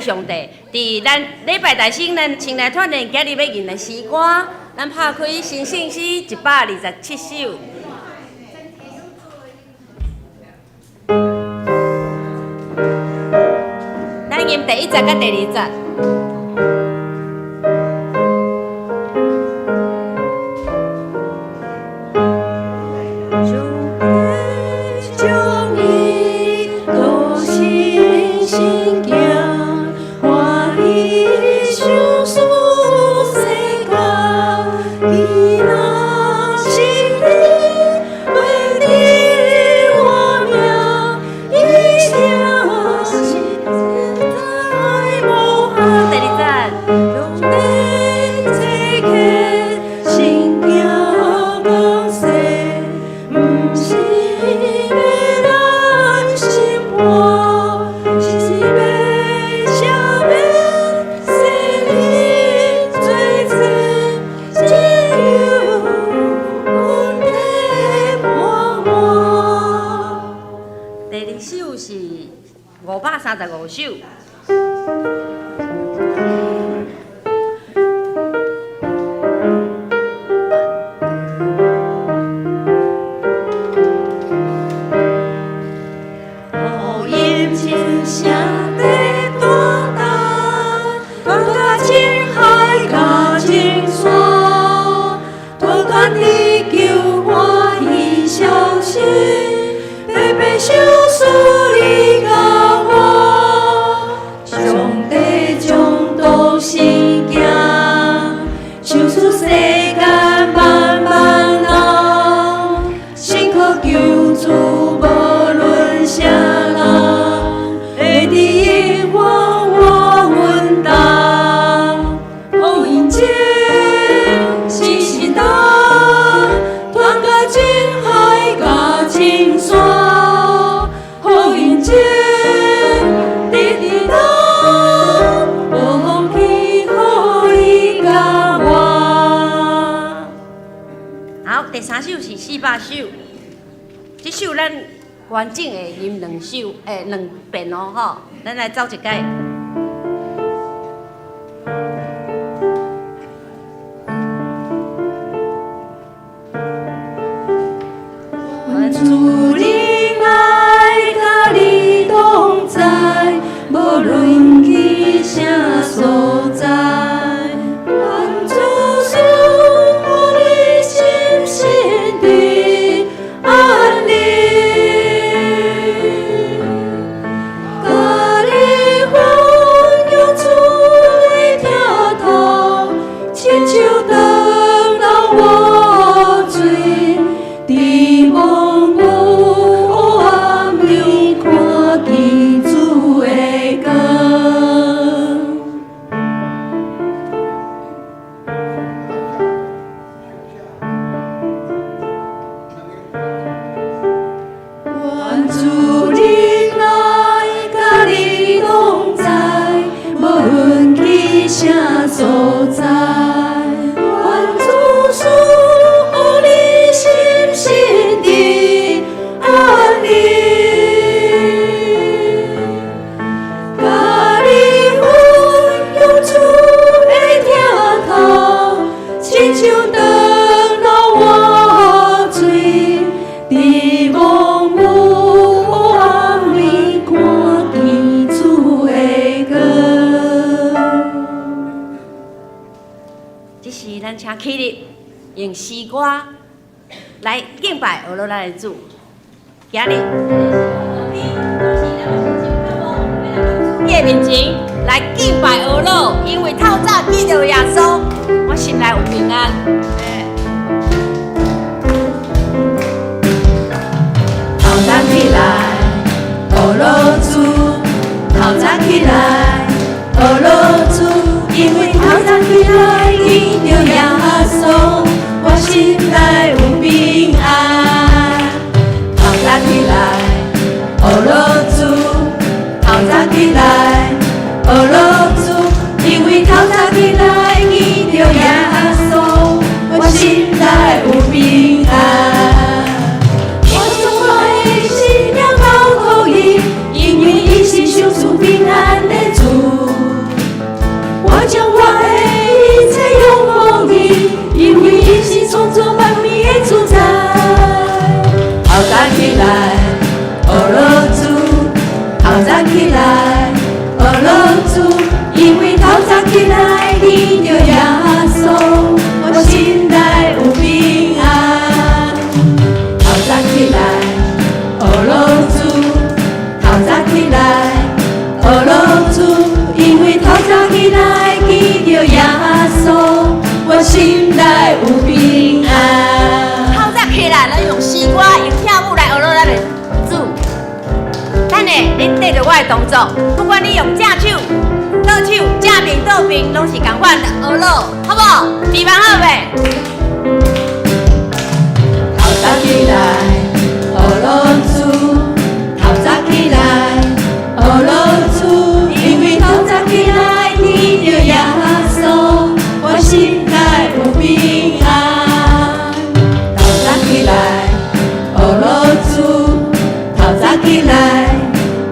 上帝，佇咱禮拜大先，咱先來鍛鍊今日欲吟的詩歌，咱拍開新聖詩127首。咱吟第一節佮第二節。第二首是535首。好，第三首是400首，這首咱完整會吟兩首，兩遍哦，吼，咱來走一擺。願主仁愛佮你同在，無論去啥所在。願主賜予你心神的安寧，佮你分享主的疼痛，親像長老活水，佇蒙霧暗暝看見主的光。願主仁愛佮你同在，無論去啥所在。願主賜予你心神的安寧，佮你分享主的疼痛，親像長老活水，佇蒙霧暗暝看見主的光。這時咱請起立，用詩歌來敬拜阿羅咱的主。今日，伊的面前來敬拜阿羅，因為透早見著耶穌，我心內有平安。頭早起來，阿羅主，頭早起來，阿羅主，因為頭早起來見著耶穌，我心內有平安。頭早起來，阿羅主，頭早起來，阿羅主，因為頭早起來見著耶穌，我心內有平安。我將我的心念交託伊，因為伊是賞賜平安的主。動作，不管你用正手、倒手、正面、倒面，攏是仝款的學樂，好無？示範好未？頭早起來，學樂主；頭早起來，學樂主。因為頭早起來見著耶穌，我心內有平安。頭早起來，學樂主；頭早起來，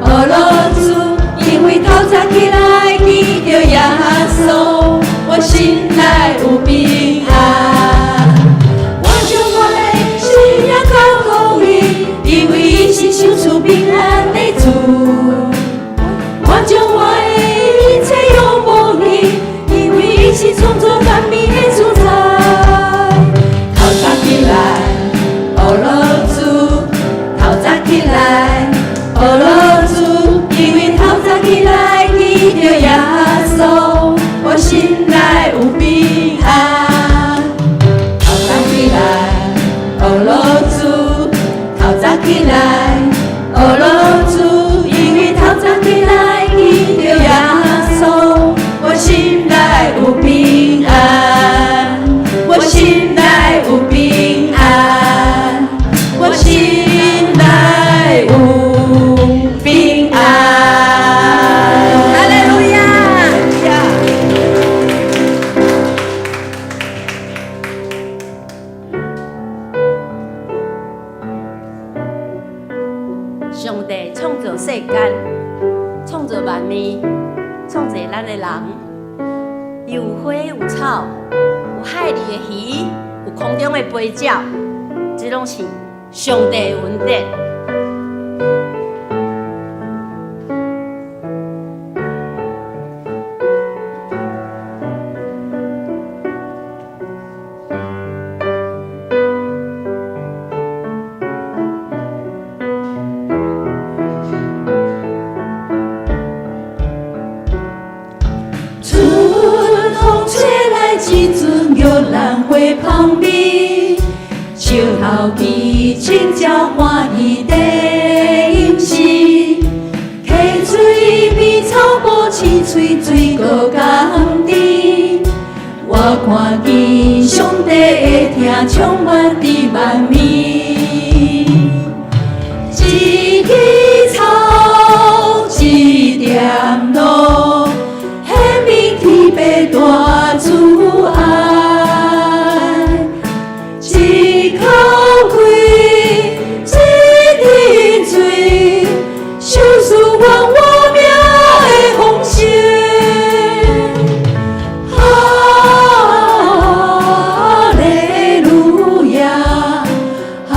學樂主。因為頭早起來見著耶穌，我心內有平安。我將我的心也交予伊，因為伊是賞賜平安的主。我將我的一切仰望伊，因為伊是創造萬物的主宰。頭早起來，學樂主；頭早起來，學樂主。因為頭早起來見著耶穌，我心內有平安。頭早起來，學樂主；頭早起來，學樂主。因為頭早起來見著耶穌，我心內有平安。我心內有平安。我心內有平安。哈利路亞！上帝創造世間，創造萬物，創造咱的人，有花有草，有海裡的魚，有空中的飛鳥，這攏是上帝的恩典。春風吹來一陣玉蘭花香味，樹頭枝青鳥歡喜在吟詩，溪水邊草埔青翠水果甘甜。我看見上帝的疼充滿佇萬物，一枝草，一點露。顯明天父大慈愛，一口氣，一滴水，賞賜阮活命的豐盛。哈利路亞，哈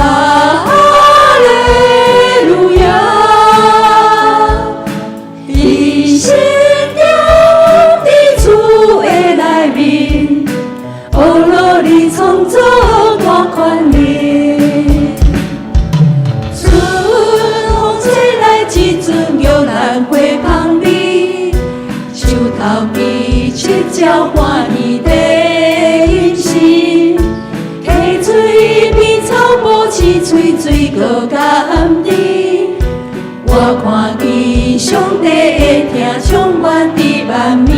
利路亞，伊心中佇主的內面，學樂你創造大權能。春風吹來一陣玉蘭花香味，樹頭枝七鳥歡喜在吟詩，溪水邊草埔青翠水果甘甜。我看見上帝的疼充滿佇萬物，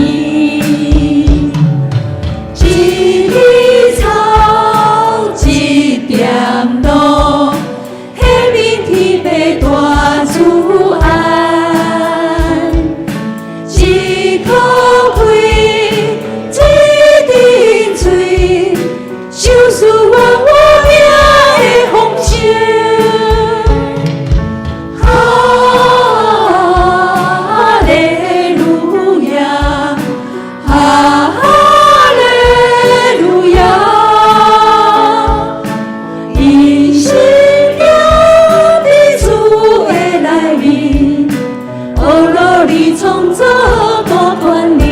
一枝草，一點露，顯明天父大慈愛。一口氣，一滴水，賞賜阮活命的豐盛。哈利路亞，哈利路亞，伊心中佇主的內面，學樂你創造大權能。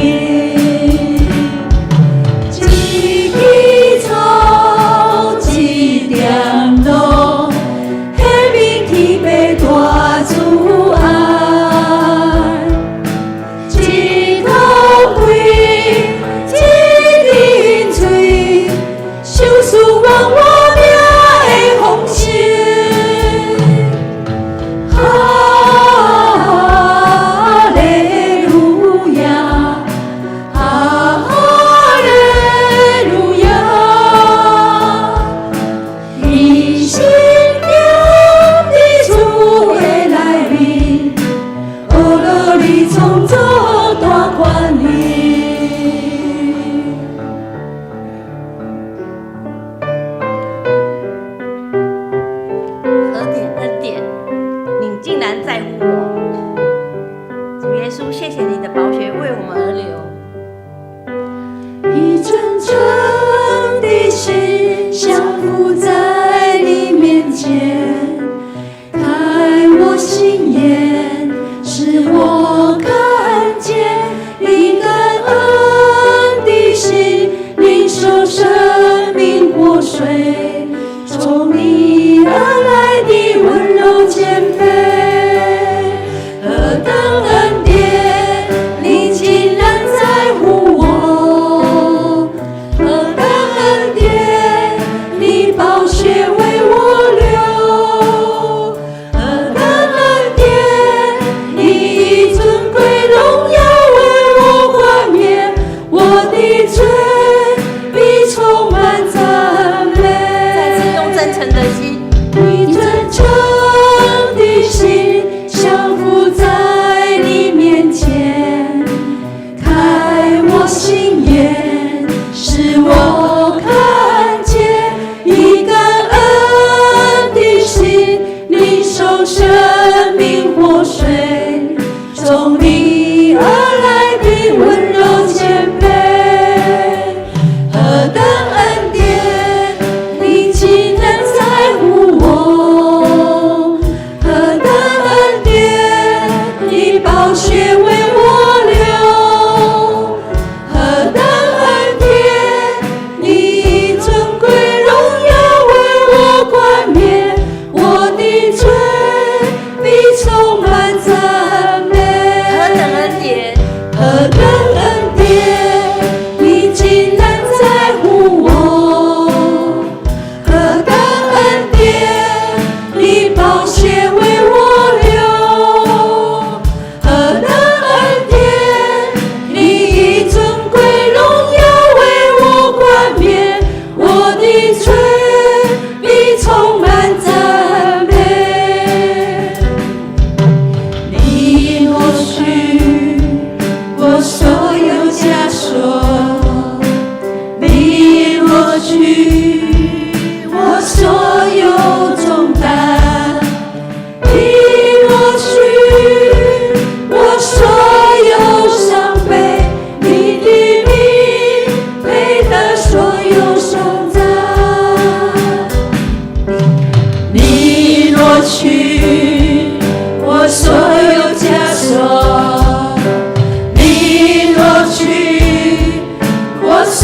溫柔謙卑，何等恩典，你竟然在乎我，何等恩典，你寶血為我流，何等恩典，你以尊貴榮耀為我冠冕，我的嘴必充滿讚美。何等恩典，何等恩典，你竟然在乎我，何等恩典，你寶血為我流，何等恩典，你以尊貴榮耀為我冠冕，我的嘴必充滿讚美。你抹去我所有枷鎖，你抹去我所有重擔，你抹去我所有傷悲，你的名配得所有頌讚。你抹去我所有枷鎖，你抹去我所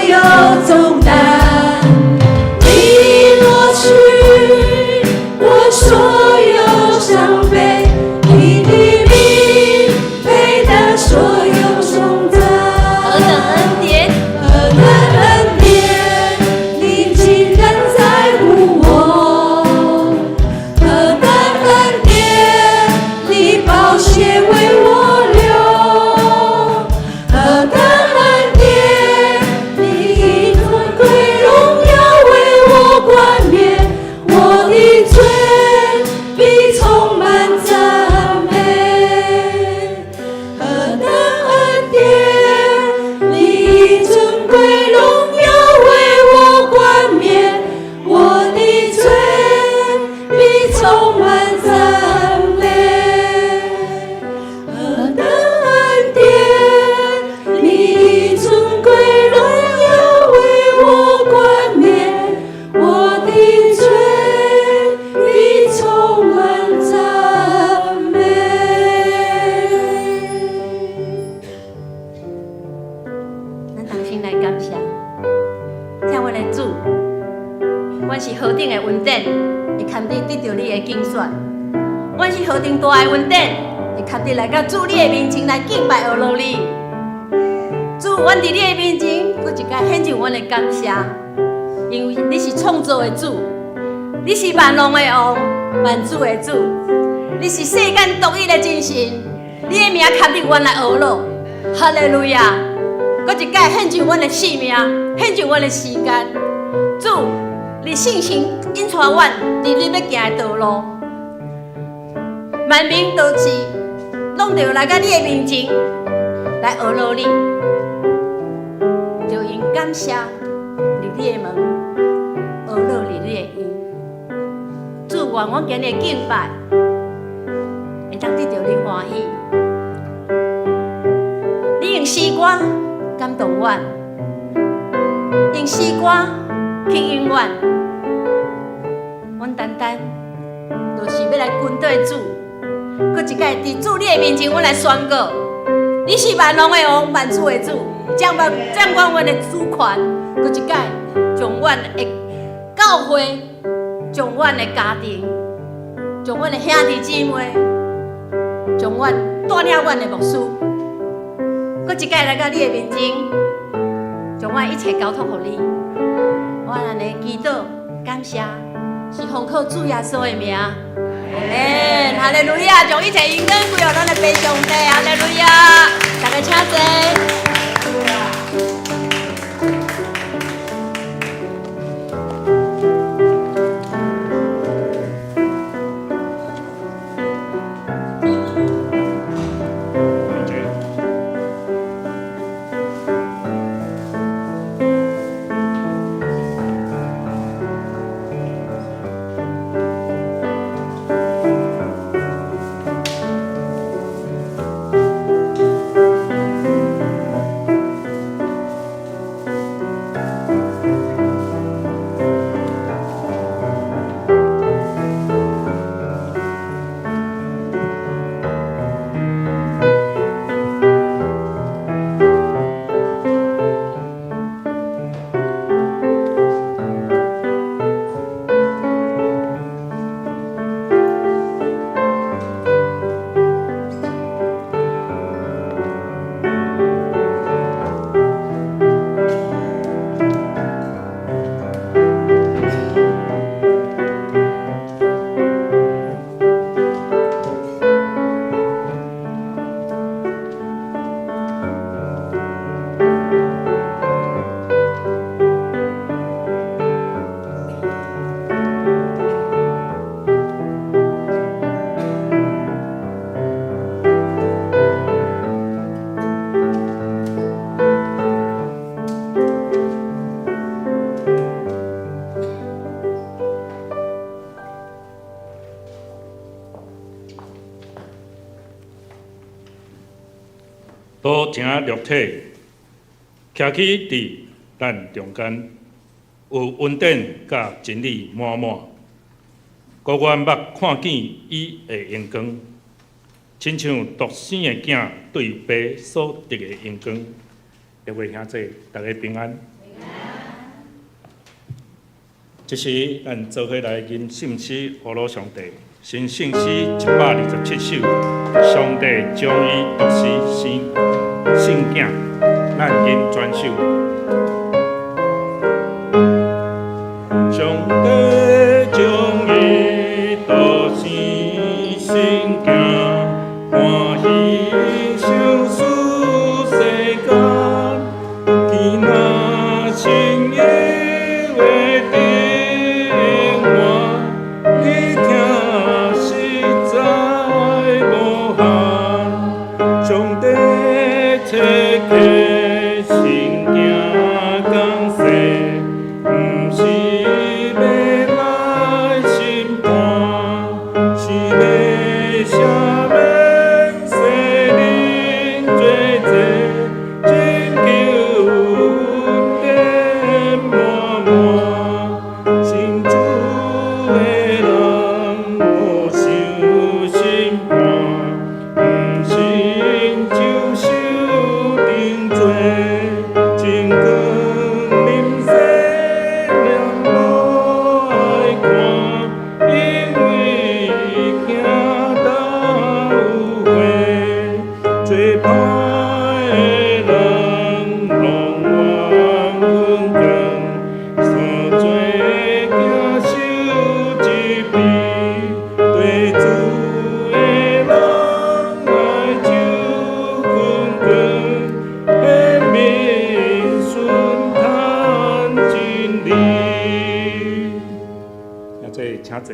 有重擔，你抹去我所有傷悲，你的名配得所有頌讚。何等恩典，何等恩典，你竟然在乎我，何等恩典，你寶血為我流，何等恩典，你以尊貴榮耀為我冠冕，我的嘴必充滿讚美。何等恩典，你以尊貴榮耀為我冠冕，我的嘴必充滿讚美。何等恩典，你以尊貴榮耀為我冠冕，我的嘴必充滿讚美。咱同心來感謝，聽阮的主，阮是何等的恩典，會堪得得著你的揀選；阮是何等大的恩典，會堪得來到主你的面前來敬拜阿羅你。主，阮佇你的面前，閣一擺獻上阮的感謝，因為你是創造的主，你是萬王的王，萬主的主，你是世間獨一的真神，你的名堪得阮來阿羅，哈利路亞！閣一擺獻上阮的性命，獻上阮的時間。主，你信心引帶阮佇你欲行的道路，萬民都是攏著來到你的面前來阿羅你，就用感謝入你的門，阿羅入你的院。主，願阮今日的敬拜會當得著你歡喜。你用詩歌感動阮，用詩歌吸引阮，阮單單就是欲來跟綴主，閣一擺佇主你的面前，阮來宣告：你是萬王的王，萬主的主，掌管掌管阮的主權。閣一擺將阮的教會，將阮的家庭，將阮的兄弟姊妹，將阮帶領阮的牧師，閣一擺來到你的面前，將阮一切交託予你。我按呢祈禱感謝，是奉靠主耶穌的名。阿們，哈利路亞，將一切榮光歸予咱的父上帝，哈利路亞，大家請坐。成肉體，徛起佇咱中間，有恩典佮真理滿滿。孤阮目看見伊的榮光，親像獨生的囝對爸所得的榮光。各位兄弟，大家平安。這時，咱做伙來吟聖詩，呵咾上帝。新聖詩127首，上帝將伊獨生聖囝，咱吟全首。上帝將伊獨生聖囝，歡喜賞賜世間，伊若信伊話得活，你聽實在無限。上帝差遣聖囝降世，毋是欲來審判，是欲赦免世人罪債，拯救恩典滿滿。信主的人無受審判，毋信就受定罪。真光臨世，人無愛看，因為驚鬥火。做歹的人攏願昏光，所做驚受責備。對主的人愛就坤光，顯明順嘆真理。兄弟，請坐。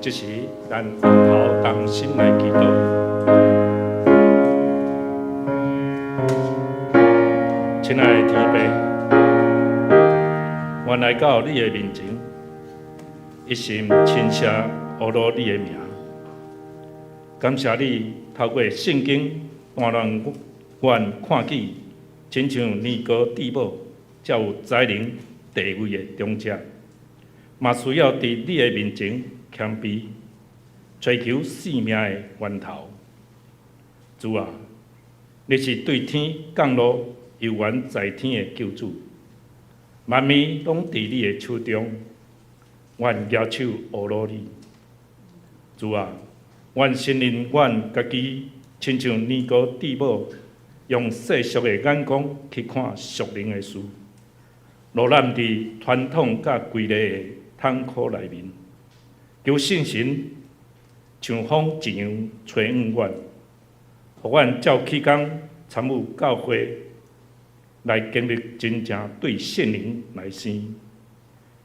這時，咱頭同心來祈禱。親愛的天父，阮來到你的面前，一心親切呵咾你的名，感謝你透過聖經，帶領阮看見，親像年糕智某，才有才能地位的長者，嘛需要佇你的面前謙卑，追求生命的源頭。主啊，你是對天降落、遊園在天的救主，萬物攏佇你的手中，阮舉手呵咾你。主啊，阮承認阮家己親像年糕智某，用世俗的眼光去看屬靈的事，落難佇傳統佮規例的痛苦內面，求聖神像風一樣吹向阮，予阮照起工參與教會，來經歷真正對聖靈來生。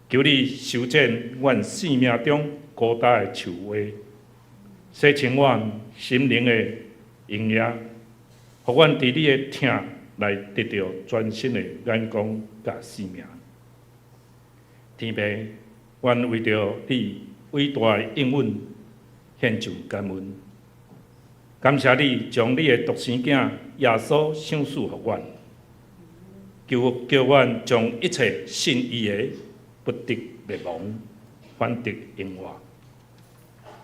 求你修剪阮生命中孤單的樹葉，洗清阮心靈的陰影，予阮佇你的疼來得著全新的眼光佮生命。天父，阮為著你偉大的應允獻上感恩，感謝你將你的獨生囝耶穌賞賜予阮，求叫阮將一切信伊的不得滅亡，反得永活。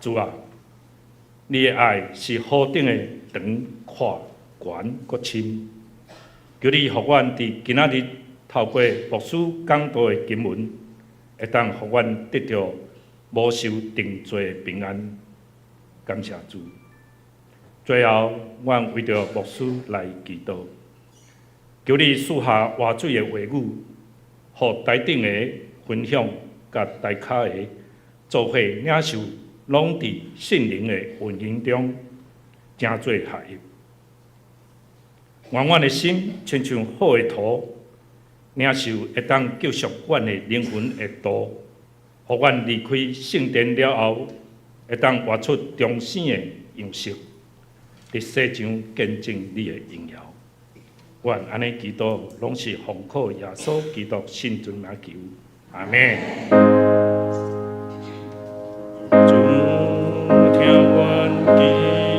主啊，你的愛是何等的長闊懸閣深，求你予阮佇今仔日透過牧師講道的經文，會當予阮得著無受定罪的平安。感謝主。最後，阮為著牧師來祈禱，求你賜下活水的話語，予台頂的分享佮台跤的做伙領受，攏佇聖靈的運行中，成做合一。願阮的心親像好的土，領受會當救贖阮的靈魂的道，予阮離開聖殿了後，會當活出重生的樣式，佇世上見證你的榮耀。阮按呢祈禱，攏是奉靠耶穌基督聖尊名求，阿們。主聽阮祈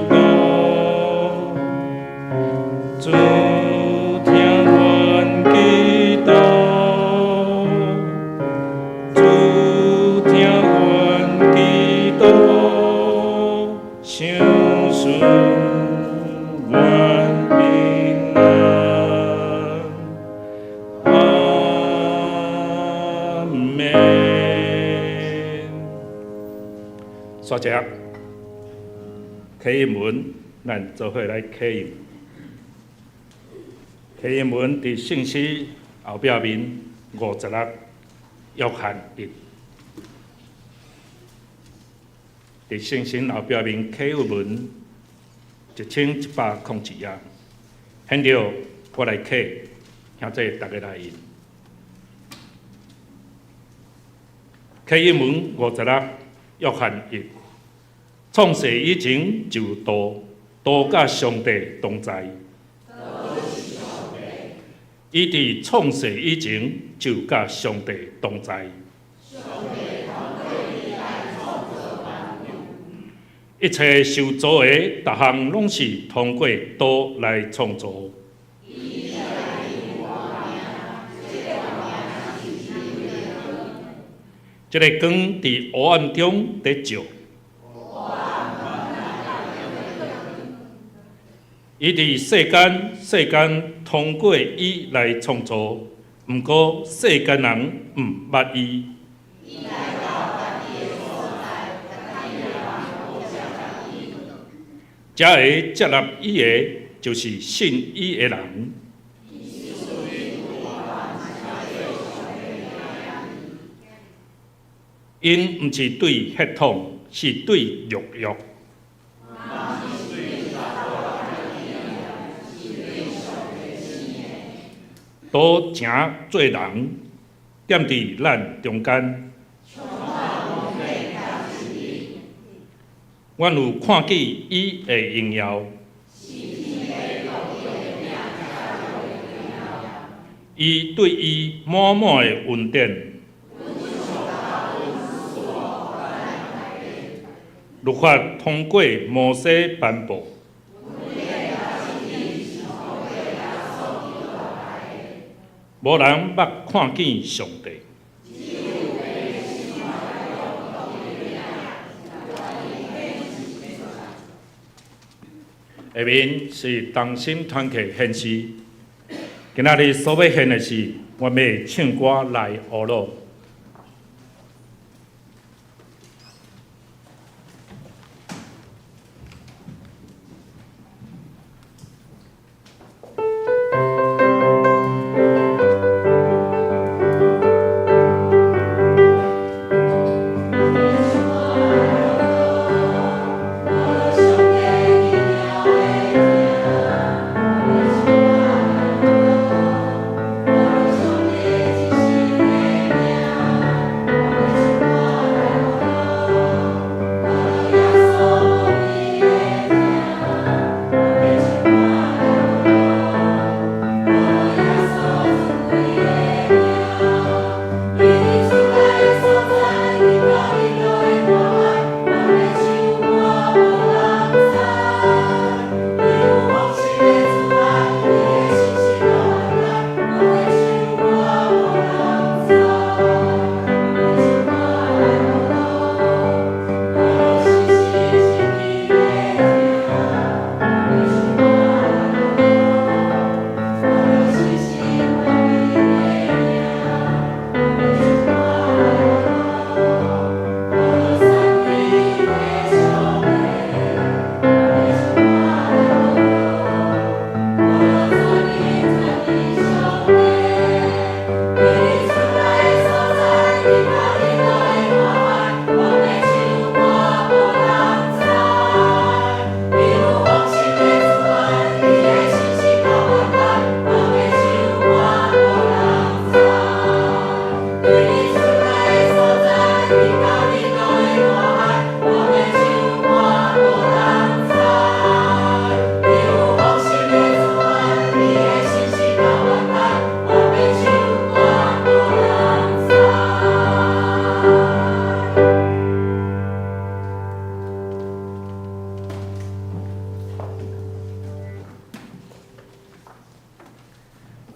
禱。節，啟應文，咱做伙來啟應。啟應文佇聖詩後壁面56，約翰一。佇聖經後壁面啟應文1101頁。現在我來啟，兄弟逐家來應。啟應文56，約翰一。創世以前就有道，道佮上帝同在。伊佇創世以前就佮上帝同在。一切受造的逐項攏是通過道來創造。這个光佇黑暗中佇照。伊佇世間，世間通過伊來創造，毋過世間人毋捌伊。遮个接納伊的，就是信伊的人。𪜶毋是對血統，是對肉欲。道成做人，踮佇咱中間。阮有看見伊的榮耀。伊對伊滿滿的恩典。律法通過摩西頒布。無人捌看見上帝。下面是同心團契獻詩。今仔日所欲獻的是，我欲唱歌來呵咾。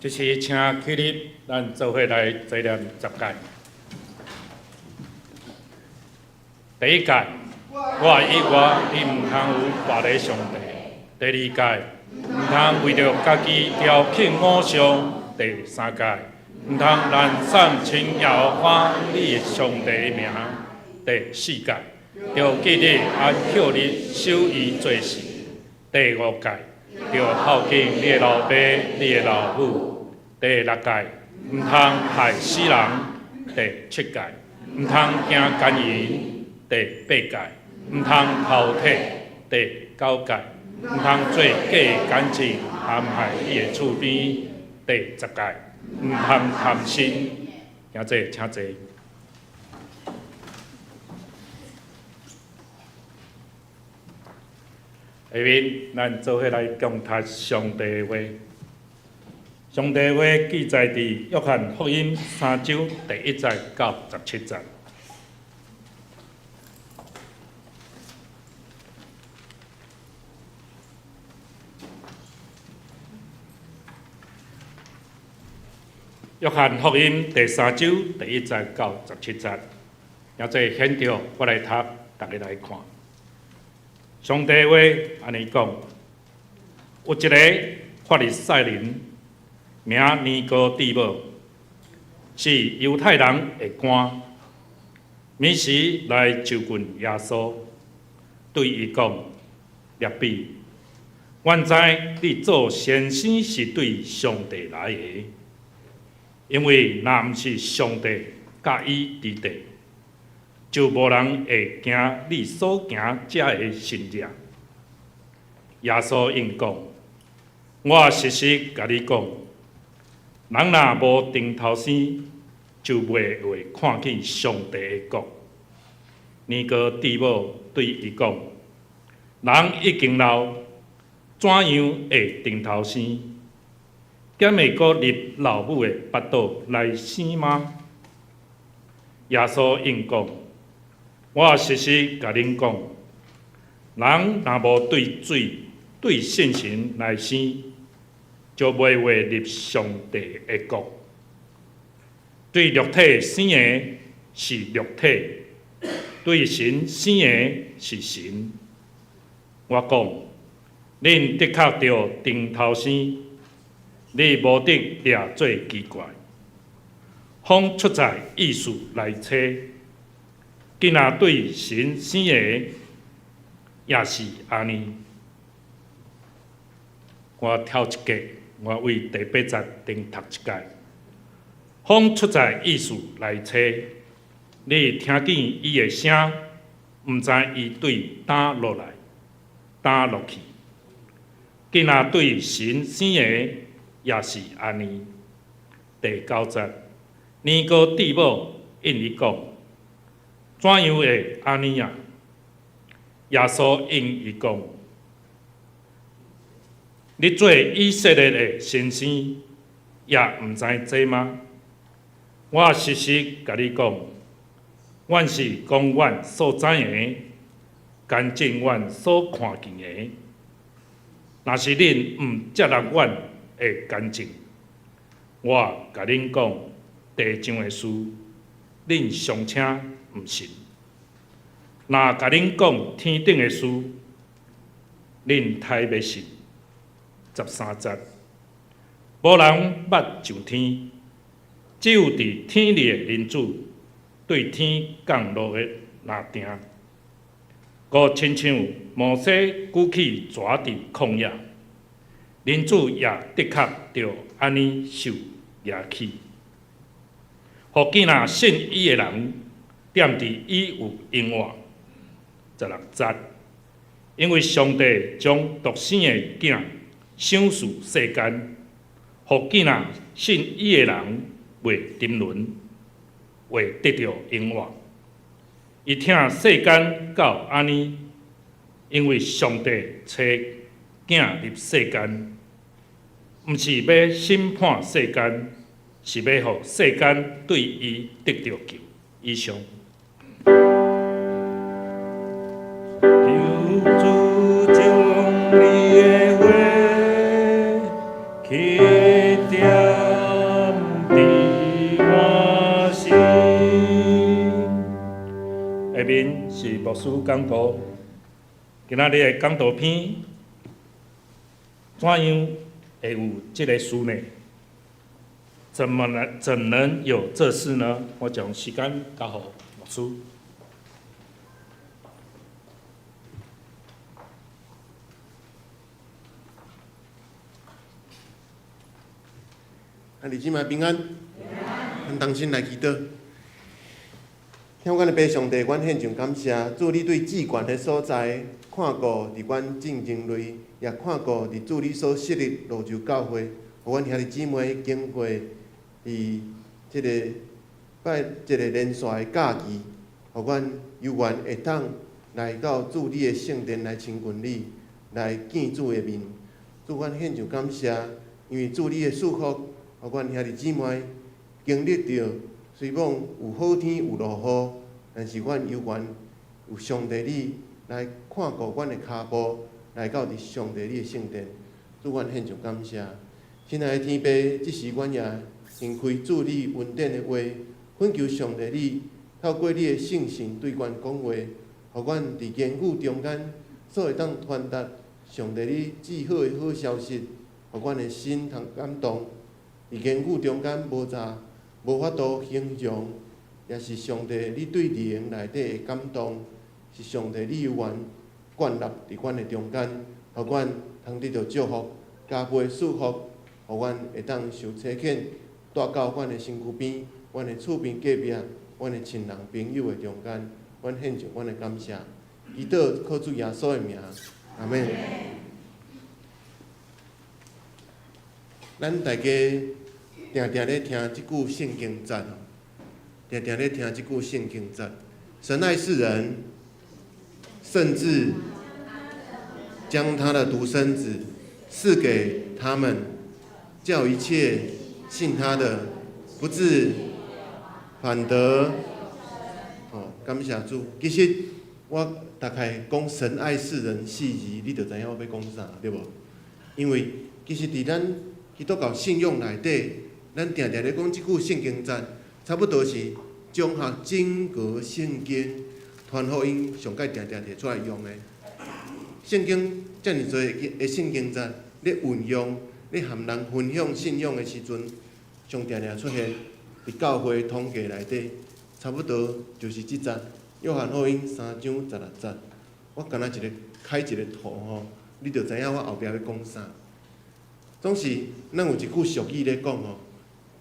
這時請起立，咱做伙來做念十誡。第一誡，我以外，你毋通有別个上帝。第二誡，毋通為著家己雕刻偶像。第三誡，毋通濫散稱耶和華你的上帝的名。第四誡，著記得按歇日守伊做聖。第五誡，著孝敬你的老爸、你的老母。第六誡，毋通害死人。第七誡，毋通行姦淫。第八誡，毋通偷提。第九誡，毋通做假見證陷害你的厝邊。第十誡，毋通貪心。兄弟，請坐。下面咱做伙來共讀上帝的話。上帝的話記載佇約翰福音三章第一節到十七節。約翰福音第三章第一節到十七節，現在現著我來讀，逐家來看。上帝話按呢講，有一個法利賽人，名尼哥底母，是猶太人的官，暝時來就近耶穌，對伊講：拉比，阮知你做先生是對上帝來的，因為若毋是上帝佮伊佇地，就無人會行你所行這个神跡。耶穌應講：我實實共你講，人若無重頭生，就袂會看見上帝的國。尼哥底母對伊講：人已經老，怎樣會重頭生？敢會閣入老母的腹肚來生嗎？耶穌應講：我實實共恁講，人若無對水、對聖神來生，就袂會入上帝的國。對肉體生的是肉體，對神生的是神。我講，恁的確著重頭生，你無得掠做奇怪。風出在意思來吹，囝仔對神生的也是按呢。我跳一格，我為第八節重讀一擺。風出在意思來吹，你聽見伊的聲，毋知伊對佗落來，佗落去。囝仔對神生的也是按呢。第九節，尼哥底母應伊講：怎樣會按呢啊？耶穌應伊講：你做以色列的先生，也毋知這嗎？我實實共你講，阮是講阮所知的，見證阮所看見的。若是恁毋接納阮的見證，我共恁講地上的事，恁尚且毋信；若共恁講天頂的事，恁刣欲信。13節，無人捌上天，只有佇天裡的人子對天降落的那定。閣親像摩西舉起蛇佇曠野，人子也的確著按呢受舉起，予囝仔信伊的人，踮佇伊有永活。16節，因為上帝將獨生的囝賞賜世間，予囝仔信伊的人袂沉淪，會得著永活。伊疼世間到按呢，因為上帝差囝入世間，毋是欲審判世間，是欲予世間對伊得著救。以上。求主將你的話刻踮佇我心。下面是牧師講道，今仔日的講道篇，怎樣會有這个事呢？怎麼能怎能有這事呢？我將時間交予牧師。兄弟姊妹平安，咱同心來祈禱。向阮的父上帝，阮獻上感謝，主你對至懸的所在看顧佇阮眾人類，也看顧佇主你所設立蘆洲教會，予阮兄弟姊妹經過佇這個拜這個連續的假期，予阮有緣會當來到主你的聖殿來親近你，來見主的面。主，阮獻上感謝，因為主你的祝福，予阮兄弟姊妹經歷著，雖罔有好天有落雨，但是阮有緣有上帝你來看顧阮的跤步，來到佇上帝你的聖殿，主，阮獻上感謝。親愛的天父，這時阮也掀開主你恩典的話，懇求上帝你透過你的聖神對阮講話，予阮佇言語中間所會當傳達上帝你至好的好消息，予阮的心通感動。佇言語中間無咋無法度形容，也是上帝你對靈內底的感動，是上帝你有緣建立佇阮的中間，予阮通得著祝福，加倍祝福，予阮會當受差遣，帶到阮的身軀邊、阮的厝邊隔壁、阮的親人朋友的中間，阮獻上阮的感謝，祈禱靠主耶穌的名，阿們。咱大家定定咧聽這句聖經節，定定咧聽這句聖經節。神愛世人，甚至將他的獨生子賜給他們，叫一切信他的，不至反得。哦，感謝主。其實我大概講神愛世人四字，你就知影我欲講啥，對無？因為其實佇咱基督教信仰內底，咱定定咧講這句聖經節，差不多是綜合整個聖經傳福音上蓋定定提出來用的。聖經遮爾濟的聖經節咧運用，咧含人分享信仰的時陣，上定定出現佇教會統計內底，差不多就是這節。約翰福音3章16節。我敢若一個開一個頭吼，你就知影我後壁欲講啥。總是咱有一句俗語咧講吼，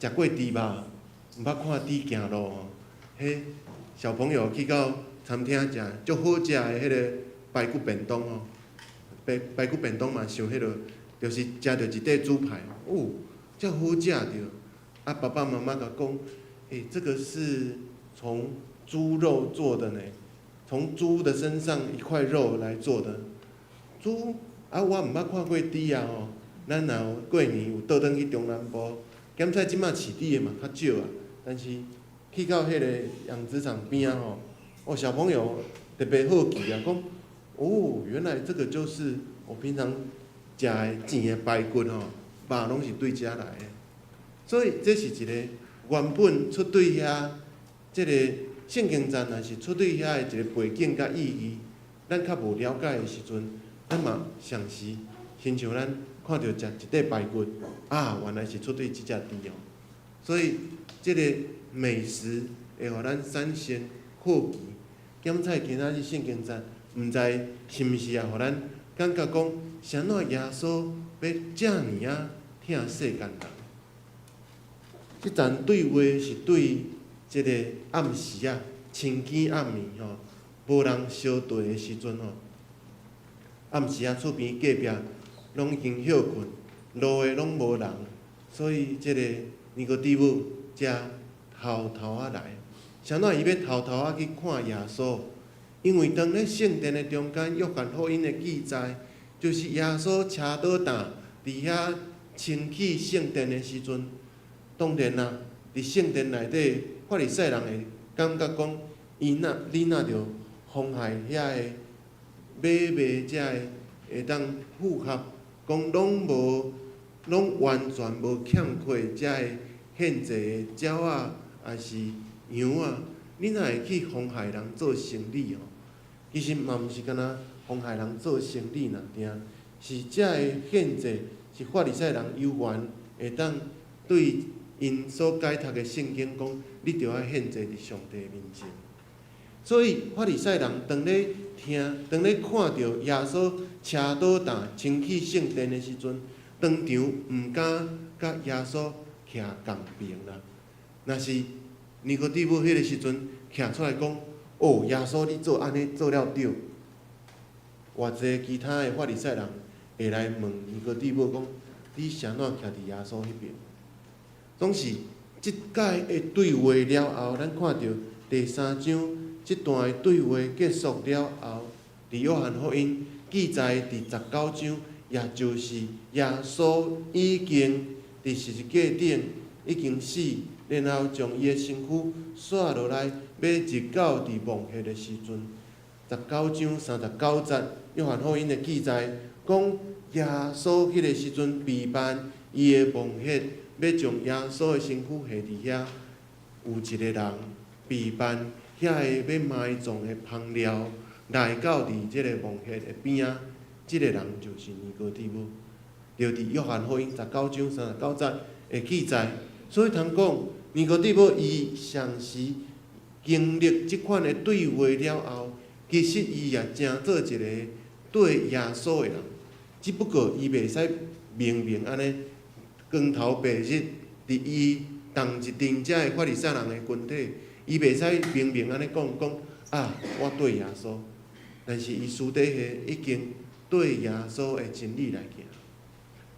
食過豬肉，毋捌看豬行路吼。彼小朋友去到餐廳食足好食的彼个排骨便當吼，排排骨便當嘛像彼落，就是食著一塊豬排，哦，遮好食著。啊，爸爸媽媽共講，欸，這個是從豬肉做的呢，從豬的身上一塊肉來做的。豬啊，我毋捌看過豬啊吼。咱若有過年有倒轉去中南部，檢菜這馬飼豬的嘛較少啊，但是去到彼個養殖場邊仔吼，哦，小朋友特別好奇啊，講哦，原來這個就是我平常食的煎的排骨吼，肉攏是對遮來的。所以這是一個原本出對遐，這個聖經節若是出對遐的一個背景佮意義，咱較無了解的時陣，咱嘛常時親像咱看著食一塊排骨，啊，原來是出對這隻豬哦。所以這個美食會予咱產生好奇。檢菜今仔日聖經節，毋知是毋是也予咱感覺講，啥物耶穌欲遮爾仔疼世間人？這層對話是對這個暗時仔，深更暗暝吼，無人相對的時陣吼，暗時仔厝邊隔壁攏已經歇睏，路的攏無人，所以這個尼哥底母才偷偷仔來。啥物伊欲偷偷仔去看耶穌？因為當咧聖殿的中間，約翰福音的記載，就是耶穌車倒擔佇遐清氣聖殿的時陣，當然啦，佇聖殿內底，法利賽人會感覺講，伊若你若著妨害遐个買賣遮个會當符合，講攏無，攏完全無欠缺遮个獻祭的鳥仔，抑是羊仔，你若會去妨害人做生理吼？其實嘛毋是干焦妨害人做生理爾定，是遮个獻祭是法利賽人有緣會當對𪜶所解讀的聖經講，你著愛獻祭佇上帝面前。所以法利賽人當咧聽、當咧看著耶穌車倒擔清去聖殿的時陣，當場毋敢佮耶穌徛仝爿啦。若是尼哥底母彼个時陣徛出來講，哦，耶穌你做按呢做了對，偌濟其他的法利賽人會來問尼哥底母講，你是按怎徛佇耶穌彼爿？總是這擺的對話了後，咱看著第三章這段的對話結束了後，佇約翰福音記載佇十九章，也就是耶穌已經佇十字架頂已經死，然後將伊的身軀煞落來，欲入到佇墓穴的時陣，十九章三十九節，約翰福音的記載講，耶穌彼個時陣備辦伊的墓穴，欲將耶穌的身軀下佇遐，有一個人備辦遐个欲埋葬的香料，來到佇這个墓穴的邊仔，這个人就是尼哥底母。就佇約翰福音十九章三十九節的記載，所以通講尼哥底母伊上時經歷這款的對話了後，其實伊也成做一个對耶穌的人，只不過伊袂使明明按呢光頭白日佇伊同一陣遮的法利賽人的群體，伊袂使明明按呢講講啊，我綴耶穌，但是伊私底下已經綴耶穌的真理來行。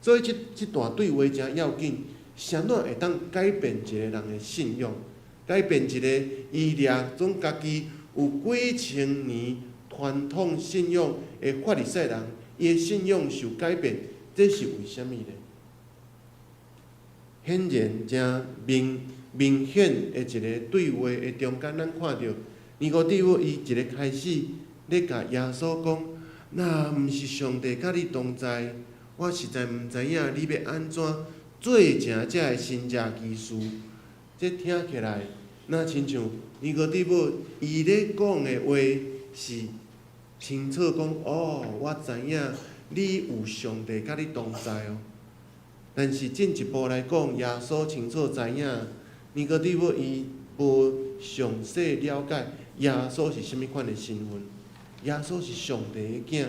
所以這這段對話誠要緊，啥物會當改變一個人的信仰，改變一個伊掠總家己有幾千年傳統信仰的法利賽人，伊的信仰受改變，這是為啥物呢？顯然，誠明明顯的一个對話的中間，咱看著尼哥底母伊一个開始咧共耶穌講，若毋是上帝佮你同在，我實在毋知影你欲按怎做成這个神蹟奇事。這聽起來，若親像尼哥底母伊咧講的話是清楚講，哦，我知影你有上帝佮你同在哦。但是進一步來講，耶穌清楚知影尼哥底母伊無詳細了解耶穌是啥物款的身份。耶穌是上帝的囝，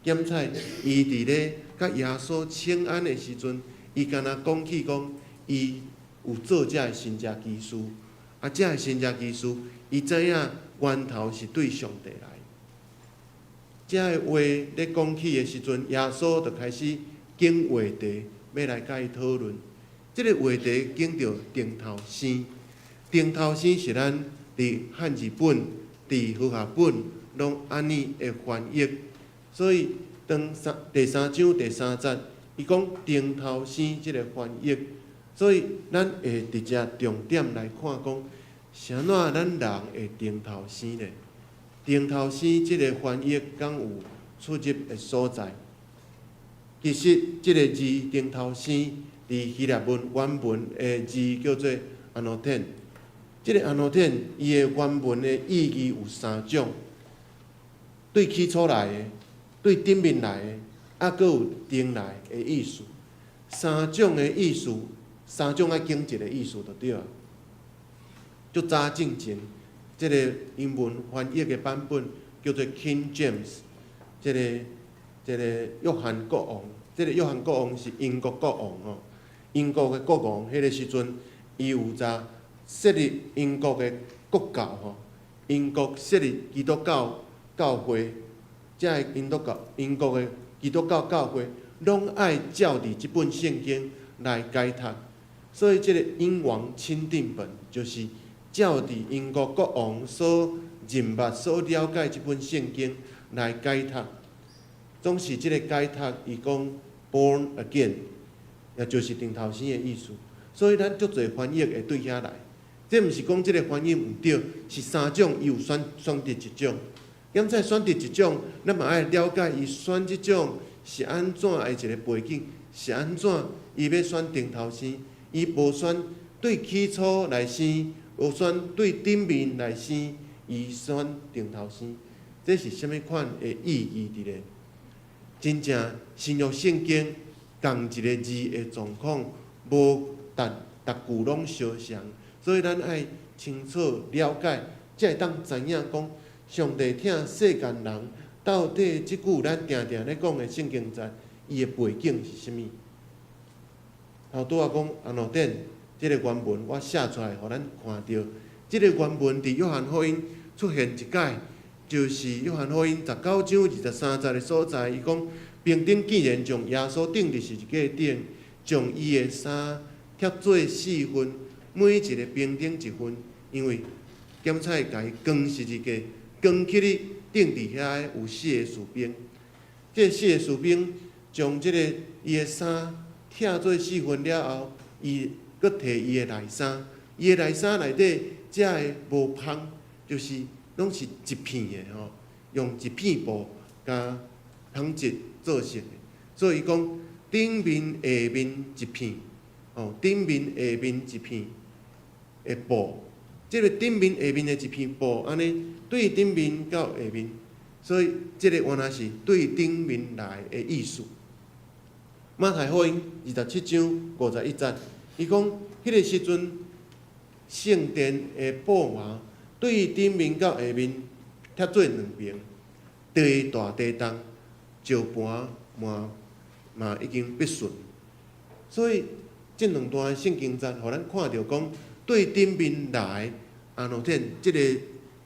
兼且伊佇咧佮耶穌請安的時陣，伊敢若講起講，伊有做這个神蹟奇事，啊，這个神蹟奇事，伊知影源頭是對上帝來。這个話咧講起的時陣，耶穌就開始揀話題，欲來佮伊討論。這个話題揀著重頭生，重頭生是咱佇漢字本、佇和合本攏按呢的翻譯。所以當三第三章第三節，伊講重頭生這个翻譯，所以咱會直接重點來看講，啥怎咱人會重頭生呢？重頭生這个翻譯敢有出入的所在？其實這个字重頭生，佇希臘文原文的字叫做 ἀνώθεν。這个 ἀνώθεν 伊的原文的意義有三種：對起初來的、對頂面來的，啊，閣有重來的意思。三種的意思，三種愛揀一个意思就對啊。足早進前，這个英文翻譯的版本叫做 King James，這个這个約翰國王，這个約翰國王是英國國王吼。英國的國王，彼个時陣，伊有在設立英國的國教吼。英國設立基督教教會，這个英國教英國的基督教教會，攏愛照佇這本聖經來解讀。所以，這个英王欽定本就是照佇英國國王所認捌、所了解這本聖經來解讀。總是這个解讀，伊講 born again，也就是重頭生的意思。所以咱足濟翻譯會對遐來。這毋是講這个翻譯毋對，是三種，伊有選選擇一種。兼且選擇一種，咱嘛愛了解伊選這種是按怎的一个背景，是按怎伊欲選重頭生，伊無選對起初來生，無選對頂面來生，伊選重頭生，這是啥物款的意義佇咧？真正新約聖經仝一个字的狀況，無逐逐句攏相像，所以咱愛清楚了解，才會當知影講，上帝疼世間人到底這句咱定定咧講的聖經節，伊的背景是啥物？頭拄仔講 ἀνώθεν，這个原文我寫出來，予咱看著。這个原文佇約翰福音出現一擺，就是約翰福音19章23節的所在。伊講，兵丁既然將耶穌釘佇十字架頂，將伊的衫拆做四份，每一个兵丁一份，因為檢採共伊扛十字架，扛起去釘佇遐的有四个士兵。這四个士兵將這个伊的衫拆做四份了後，伊閣提伊的內衫，伊的內衫內底才會無縫，就是攏是一片的吼，用一片布共紡織做成的。所以伊講頂面下面一片，吼，頂面下面一片的布，這个頂面下面的一片布，按呢對頂面到下面，所以這个原來是對頂面來的意思。馬太福音27章51節，伊講彼个時陣，聖殿的布幔對頂面到下面拆做兩爿，地大地動，石磐嘛嘛已經必順。所以這兩段聖經節，予咱看著講對頂面來，按怎天這個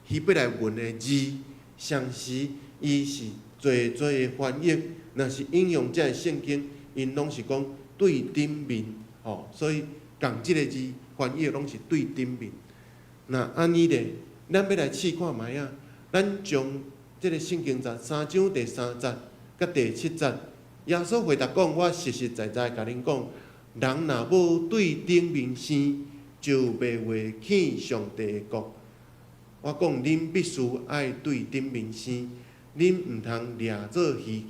希伯來文的字，相時伊是濟濟的翻譯，若是引用這个聖經，𪜶攏是講對頂面，吼，所以仝這个字翻譯攏是對頂面。若按呢咧，咱欲來試看覓仔，咱將這个聖經節三章第三節佮第七節，耶穌回答講：我實實在在共恁講，人若無對頂面生，就袂會見上帝的國。我講恁必須愛對頂面生，恁毋通掠做稀奇。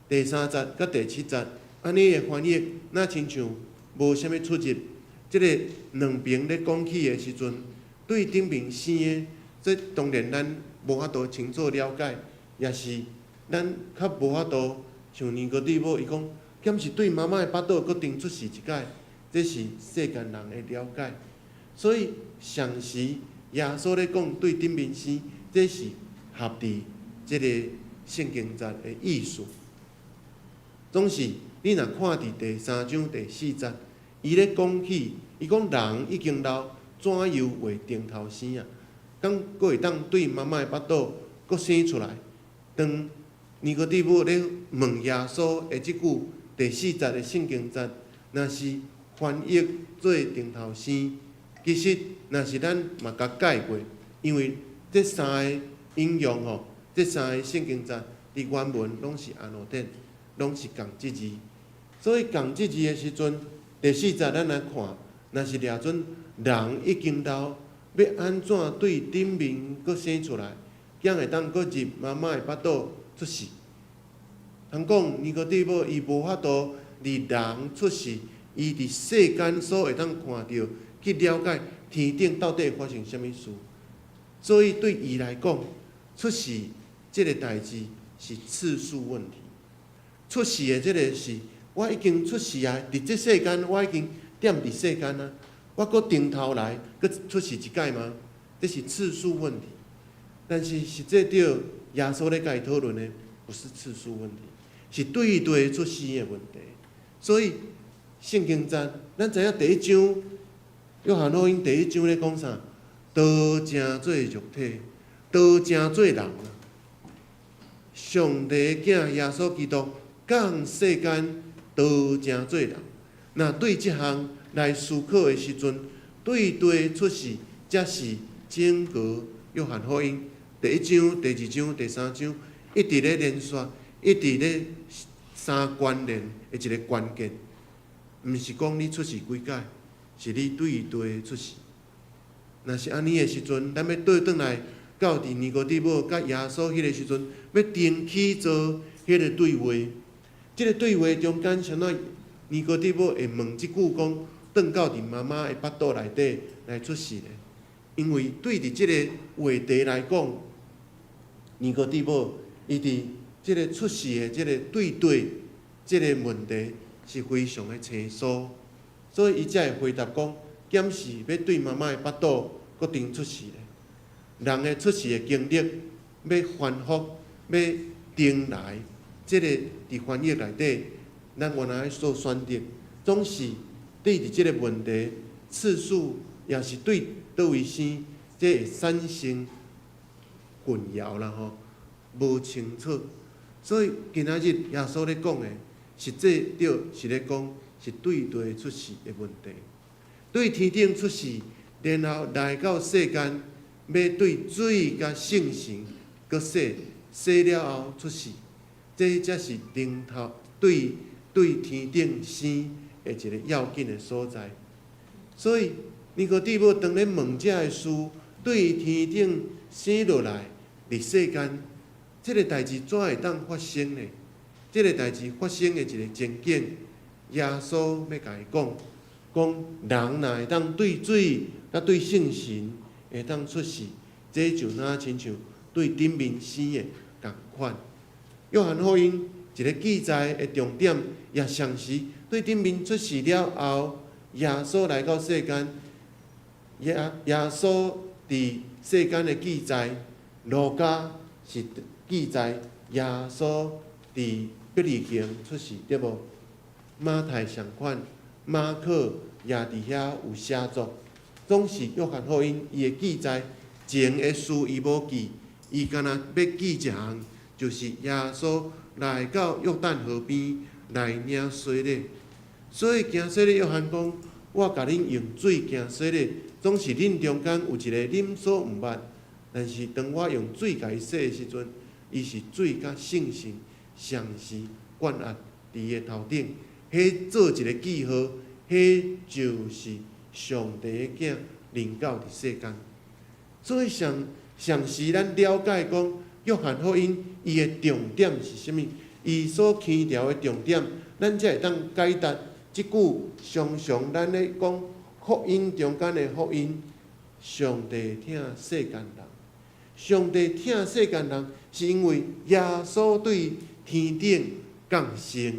第三節佮第七節，按呢的翻譯，若親像無啥物出入。這个兩爿咧講起的時陣，對頂面生的，這當然咱無法度清楚了解，也是咱較無法度像尼哥底母伊講，敢是對媽媽的腹肚閣重出世一擺，這是世間人的了解。所以上時耶穌咧講對頂面生，這是合佇這个聖經節的意思。總是你若看佇第三章第四節，伊咧講起，伊講人已經老，怎又會重頭生啊？敢閣會當對媽媽的腹肚閣生出來？當尼哥底母咧問耶穌的這句第四節的聖經節，若是翻譯做重頭生，其實若是咱嘛共改過，因為這三个引用吼，這三个聖經節佇原文攏是按怎典，攏是仝這字。所以仝這字的時陣，第四節咱來看，若是掠準人已經老，欲按怎對頂面閣生出來，才會當閣入媽媽的腹肚出世？通講尼哥底母伊無法度佇人出世，伊佇世間所會當看著去了解天頂到底發生啥物事。所以對伊來講，出世這个代誌是次數問題。出世的這个是，我已經出世啊！佇這世間，我已經踮佇世間啊，我閣重頭來，閣出世一擺嗎？這是次數問題。但是實際著耶穌咧共伊討論的，不是次數問題，是對對出世的問題。所以聖經節，咱知影第一章，約翰福音第一章咧講啥？道成做肉體，道成做人啊！上帝囝耶穌基督降世間，道成做人。若對這項來思考的時陣，對對出世，才是整個約翰福音第一章、第二章、第三章一直咧連續，一直咧相關聯的一个關鍵。毋是講你出世幾擺，是你對對出世。若是按呢的時陣，咱欲倒轉來到佇尼哥底母佮耶穌彼个時陣，欲重啟做彼个對話。這个對話中間，啥物尼哥底母會問這句講，轉到佇媽媽的腹肚內底來出世咧？因為對佇這个話題來講，尼哥底母伊佇這个出世的這个對對這个問題是非常的清楚，所以伊才會回答講，敢是欲對媽媽的腹肚閣重出世咧？人的出世的經歷，欲反覆，欲重來，這个佇翻譯內底，咱原來所選擇，總是對佇這個問題次數，也是對佗位生，這會產生混淆啦吼，無清楚。所以今仔日耶穌咧講的，實際著是咧講是對地出世的問題。對天頂出世，然後來到世間，欲對水佮聖神閣洗，洗了後出世，這才是靈頭對對天頂生的一個要緊的所在。所以尼哥底母當咧問這个事，對天頂生落來佇世間，這个代誌怎會當發生呢？這个代誌發生的一个情景，耶穌欲共伊講，講人若會當對水佮對聖神會當出世，這就若親像對頂面生的仝款。約翰福音一个記載的重點，也相時對頂面出世了後，耶穌來到世間，耶耶穌佇世間的記載，路加是記載耶穌佇伯利恆出世，對無？馬太相款，馬可也佇遐有寫作，總是約翰福音伊的記載前的事伊無記，伊干焦欲記一項，就是耶穌來到約旦河邊來領洗禮。所以行洗禮約翰講：我共恁用水行洗禮，總是恁中間有一个恁所毋捌，但是當我用水共伊洗的時陣，伊是水佮聖神雙時灌壓佇伊的頭頂，彼做一个記號，彼就是上帝的囝臨到佇世間。所以上上時咱了解講，約翰福音伊的重點是啥物？伊所強調的重點，咱才會當解答這句常常咱咧講福音中間的福音，上帝疼世間人。上帝疼世間人，是因為耶穌對天頂降生，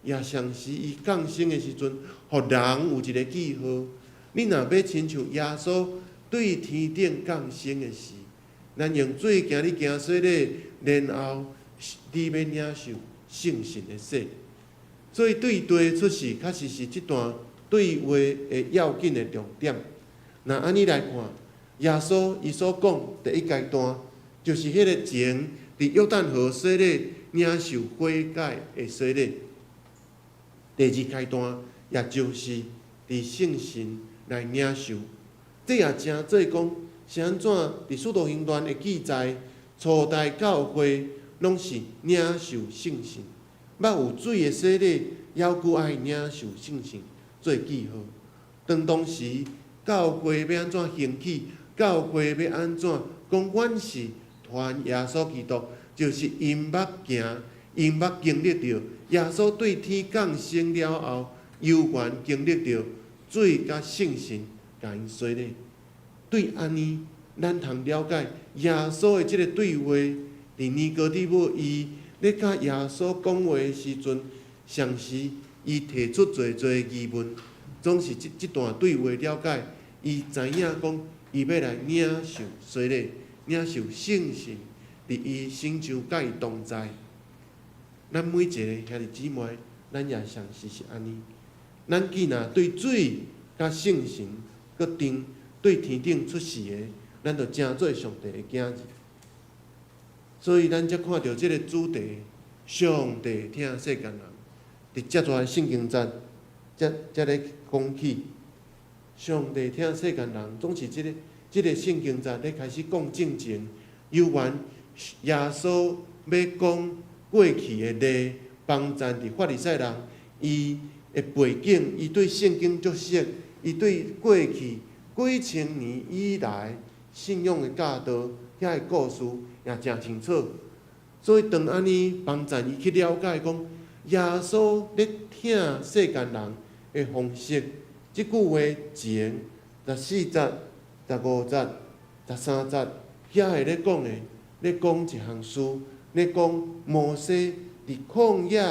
也相時伊降生的時陣，予人有一个記號。你若欲親像耶穌對天頂降生的時，咱用水行你行洗禮，然後你欲領受聖神的洗。所以對地出世，確實是這段對話的要緊的重點。若按呢來看，耶穌伊所講第一階段，就是彼个前佇約旦河洗禮領受悔改的洗禮。第二階段，也就是佇聖神來領受。這也成做講，是按怎佇使徒行傳的記載，初代教會攏是領受聖神，捌有水的洗禮，猶閣愛領受聖神做記號。當當時教會欲按怎興起，教會欲按怎講，阮是傳耶穌基督，就是𪜶捌行，𪜶捌經歷著耶穌對天降生了後，猶原經歷著水佮聖神共𪜶洗禮。對按呢，咱通了解耶穌的這个對話，佇尼哥底母伊咧佮耶穌講話的時陣，相時伊提出濟濟疑問，總是這這段對話了解，伊知影講，伊欲來領受洗禮，領受聖神佇伊身上佮伊同在。咱每一个兄弟姊妹，咱也相時是按呢。咱既若對水佮聖神閣定對天頂出世的，咱就成做上帝的囝兒。所以咱才看著這个主題：上帝疼世間人。佇遮濟聖經節，才才咧講起上帝疼世間人，總是這个這个聖經節咧開始講進前，猶原耶穌欲講過去的例，幫贊佇法利賽人，伊的背景，伊對聖經足熟，伊對過去幾千年以來信仰的教導，遐个故事也誠清楚。所以當按呢幫贊伊去了解講，耶穌咧疼世間人的方式，這句話前14節、15節、13節，遐个咧講的，咧講一項事，咧講摩西佇曠野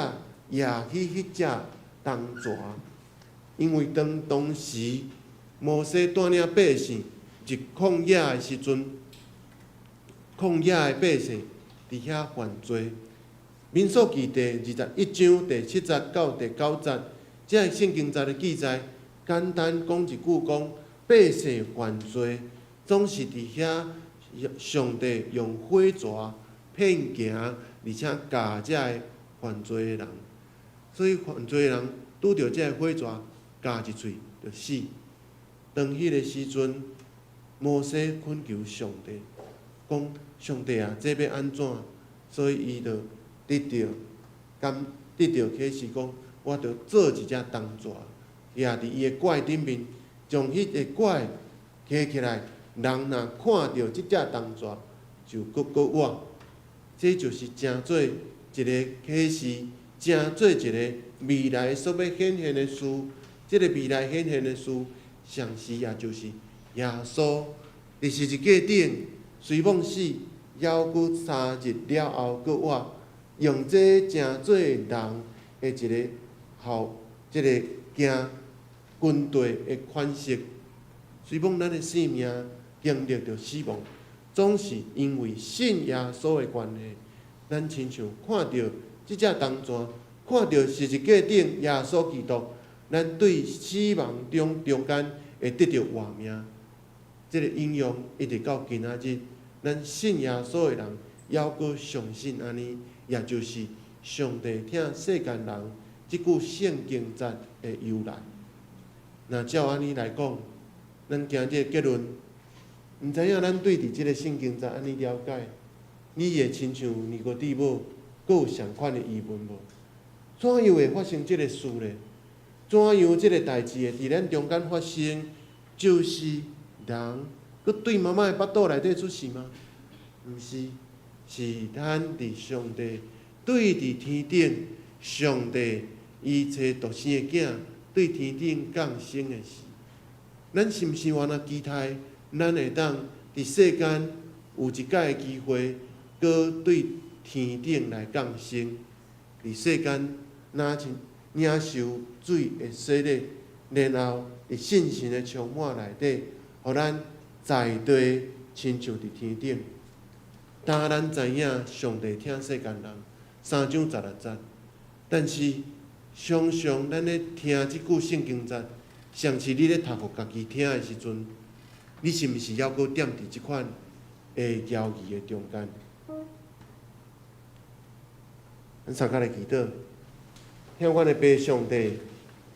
攑起彼隻銅蛇，因為當當時摩西帶領百姓入曠野的時陣，曠野的百姓佇遐犯罪。民數記第21章第7節到第9節，這个聖經節的記載，簡單講一句講，百姓犯罪總是佇遐，上帝用火蛇騙行，而且咬這个犯罪的人。所以犯罪的人拄著這个火蛇咬一喙就死。當彼个時陣，摩西懇求上帝，講上帝啊，這欲按怎？所以伊就得著感得著啟示講，我著做一隻銅蛇，徛佇伊的拐頂面，將彼个拐提起來，人若看著這隻銅蛇，就閣閣活。這就是成做一个啟示，成做一个未來所欲顯現的事。這个未來顯現的事，上時也就是耶穌佇十字架頂雖罔死，猶閣3日了後閣活，用這成做人的一个效，這个行軍隊的款式。雖罔咱的生命經歷著死亡，總是因為信耶穌的關係，咱親像看著這隻銅蛇，看著十字架頂耶穌基督，咱對死亡中中間會得著活命。這个應用一直到今仔日，咱信耶穌的人猶閣相信按呢，也就是上帝疼世間人這句聖經節的由來。若照按呢來講，咱今日結論，毋知影咱對佇這个聖經節按呢了解，你會親像尼哥底母，閣有相款的疑問無？怎樣會發生這个事咧？怎樣這个代誌會佇咱中間發生？就是人閣對媽媽的腹肚內底出世嗎？毋是，是咱佇上帝對佇天頂，上帝伊揣獨生的囝對天頂降生的時，咱是毋是原來期待咱會當佇世間有一擺的機會，閣對天頂來降生？佇世間若像領受水的洗禮，然後佇信心的充滿內底，予咱在地親像佇天頂。當咱知影上帝疼世間人，3章16節，但是常常咱咧聽這句聖經節，上次你咧讀予家己聽的時陣，你是毋是猶閣踮佇這款的猶疑的中間？咱三跤來祈禱，向阮的父上帝，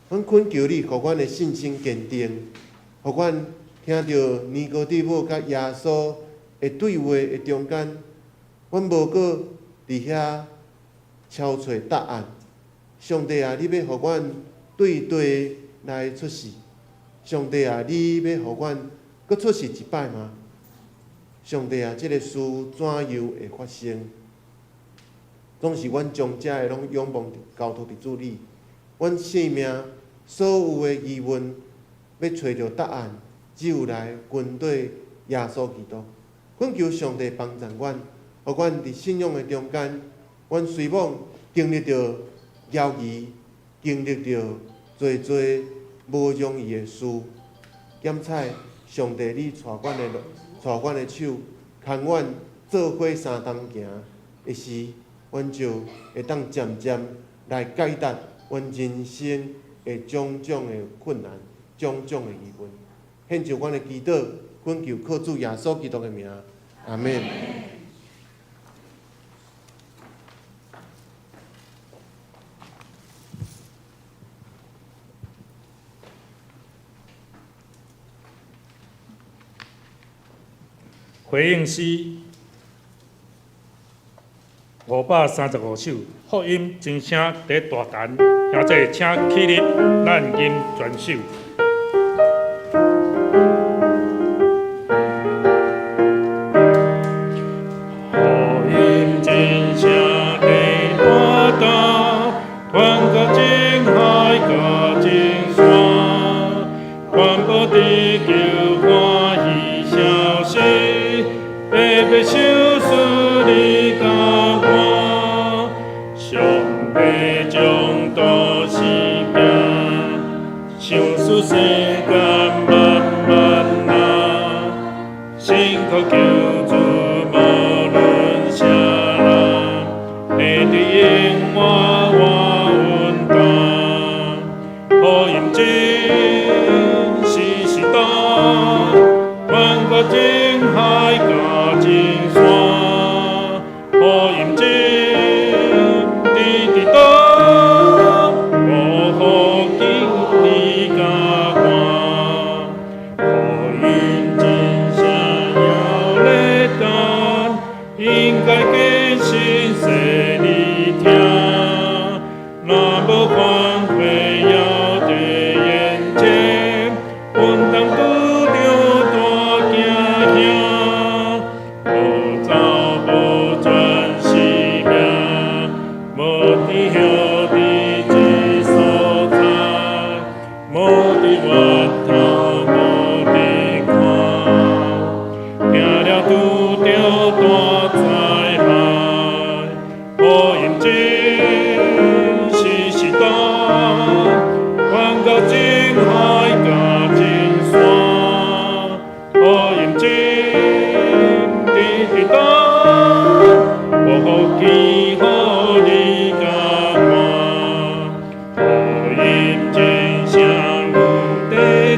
阮懇求你，予阮的信心堅定，予阮聽著尼哥底母佮耶穌的對話的中間，阮無閣佇遐敲揣答案。上帝啊，你欲予阮對地來出世？上帝啊，你欲予阮閣出世一擺嗎？上帝啊，這个事怎樣會發生？總是阮將這个攏仰望交託佇主裡，阮生命所有的疑問，欲揣著答案，只有來跟綴耶穌基督。懇求上帝幫助阮，予阮佇信仰的中間，阮雖罔經歷著猶疑，經歷著濟濟無容易的事，檢採上帝你帶阮的路，帶阮的手，牽阮做伙相同行的時，阮就會當漸漸來解答阮人生的種種的困難、種種的疑問。獻上阮的祈禱，懇求靠主耶穌基督的名，阿們。回應詩535首，福音真聲佇大陳，兄弟請起立，咱吟全首。福音真聲佇大陳，傳到眾海佮眾山，傳播得救歡喜消息，白白受死你佮我，上帝將都是行，想使世間萬萬人，辛苦救主無論啥人，會得永活活穩當，福音真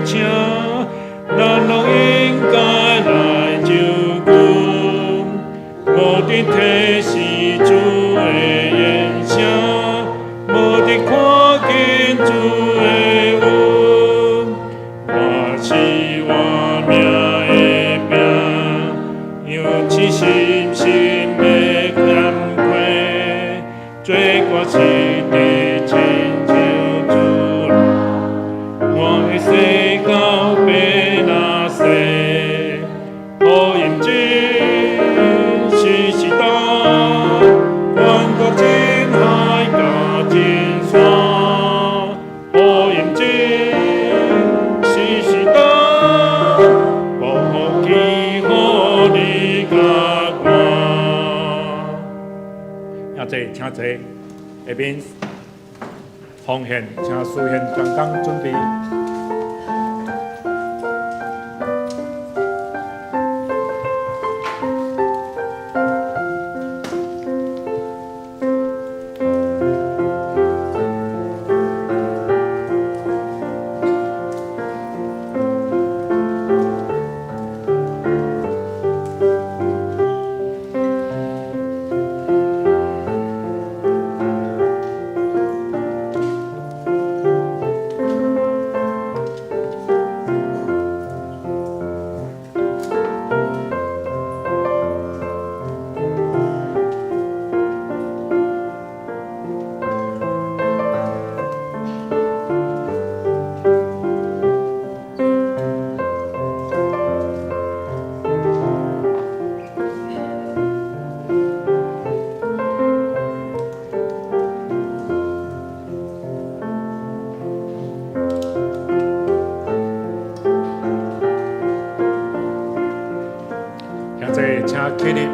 請，咱攏應該來就近。無得提示主的言聲，無得看見主的恩，我是活命的餅，有痴心心的欠虧，做歌是得親像主。我的世到變若細，福音真實是大，萬國真海佮真山。福音真實是大，福氣予你佮我。請坐，請坐，下面奉獻，請司獻同工準備。請坐，請起立。請坐，請坐。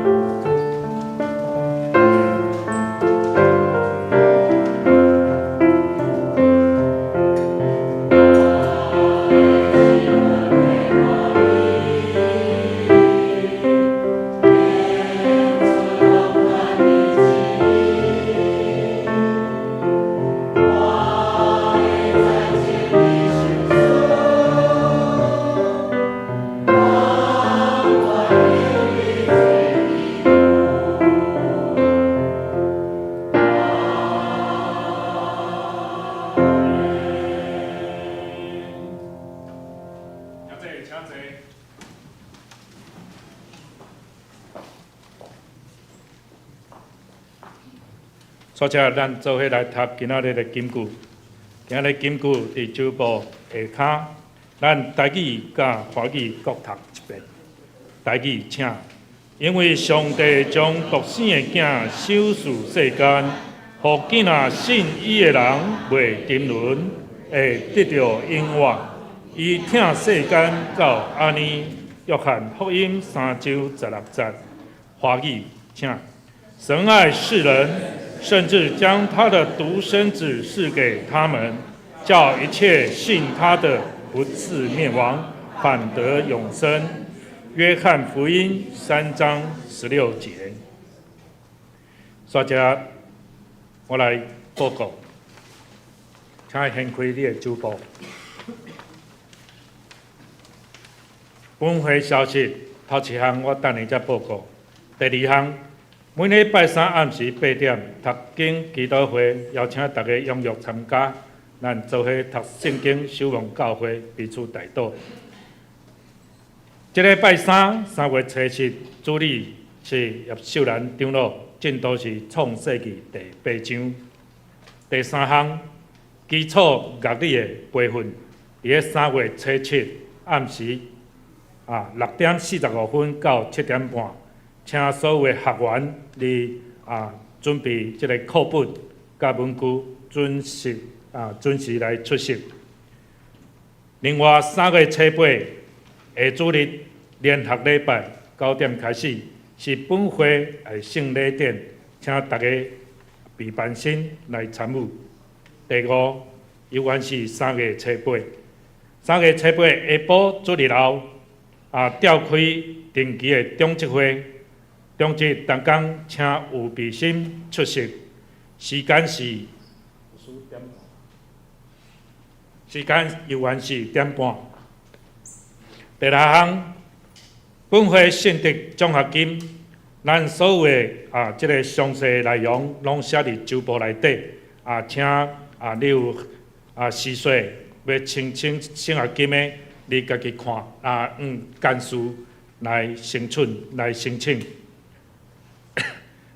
首先，咱做伙來讀今仔日的金句。今仔日金句佇周報下跤，咱台語佮華語各讀一遍。台語請，因為上帝將獨生的囝賞賜世間，予囝若信伊的人袂沉淪，會得著永活。伊疼世間到按呢，約翰福音3章16節。華語請，神愛世人，甚至將他的獨生子賜給他們，叫一切信他的不至滅亡，反得永生。約翰福音3章16節。煞遮，我來報告，請掀開你的主簿。本會消息，頭一項我等下才報告。第二項，每禮拜三暗時8點，讀經祈禱會，邀請大家踴躍參加。咱做伙讀聖經，守望教會，彼此代禱。這禮拜三，3月初7，主禮是葉秀蘭長老，進度是創世紀第八章。第三項，基礎樂理的培訓，佇咧3月初7暗時6點45分到7點半，請所有的學員佇準備這個課本佮文具，準時來出席。另外3月初8下主日聯合禮拜9點開始，是本會的聖禮典，請大家備班心來參與。第五，猶原是三月初八，3月初8下晡主日後，召開定期的長執會，長執同工請有備心出席，時間猶原是點半。第六項，本會信德獎學金，咱所有的這个詳細內容攏寫佇週報內底。請你有時數欲申請獎學金的，你家己看按幹事來申請來申請。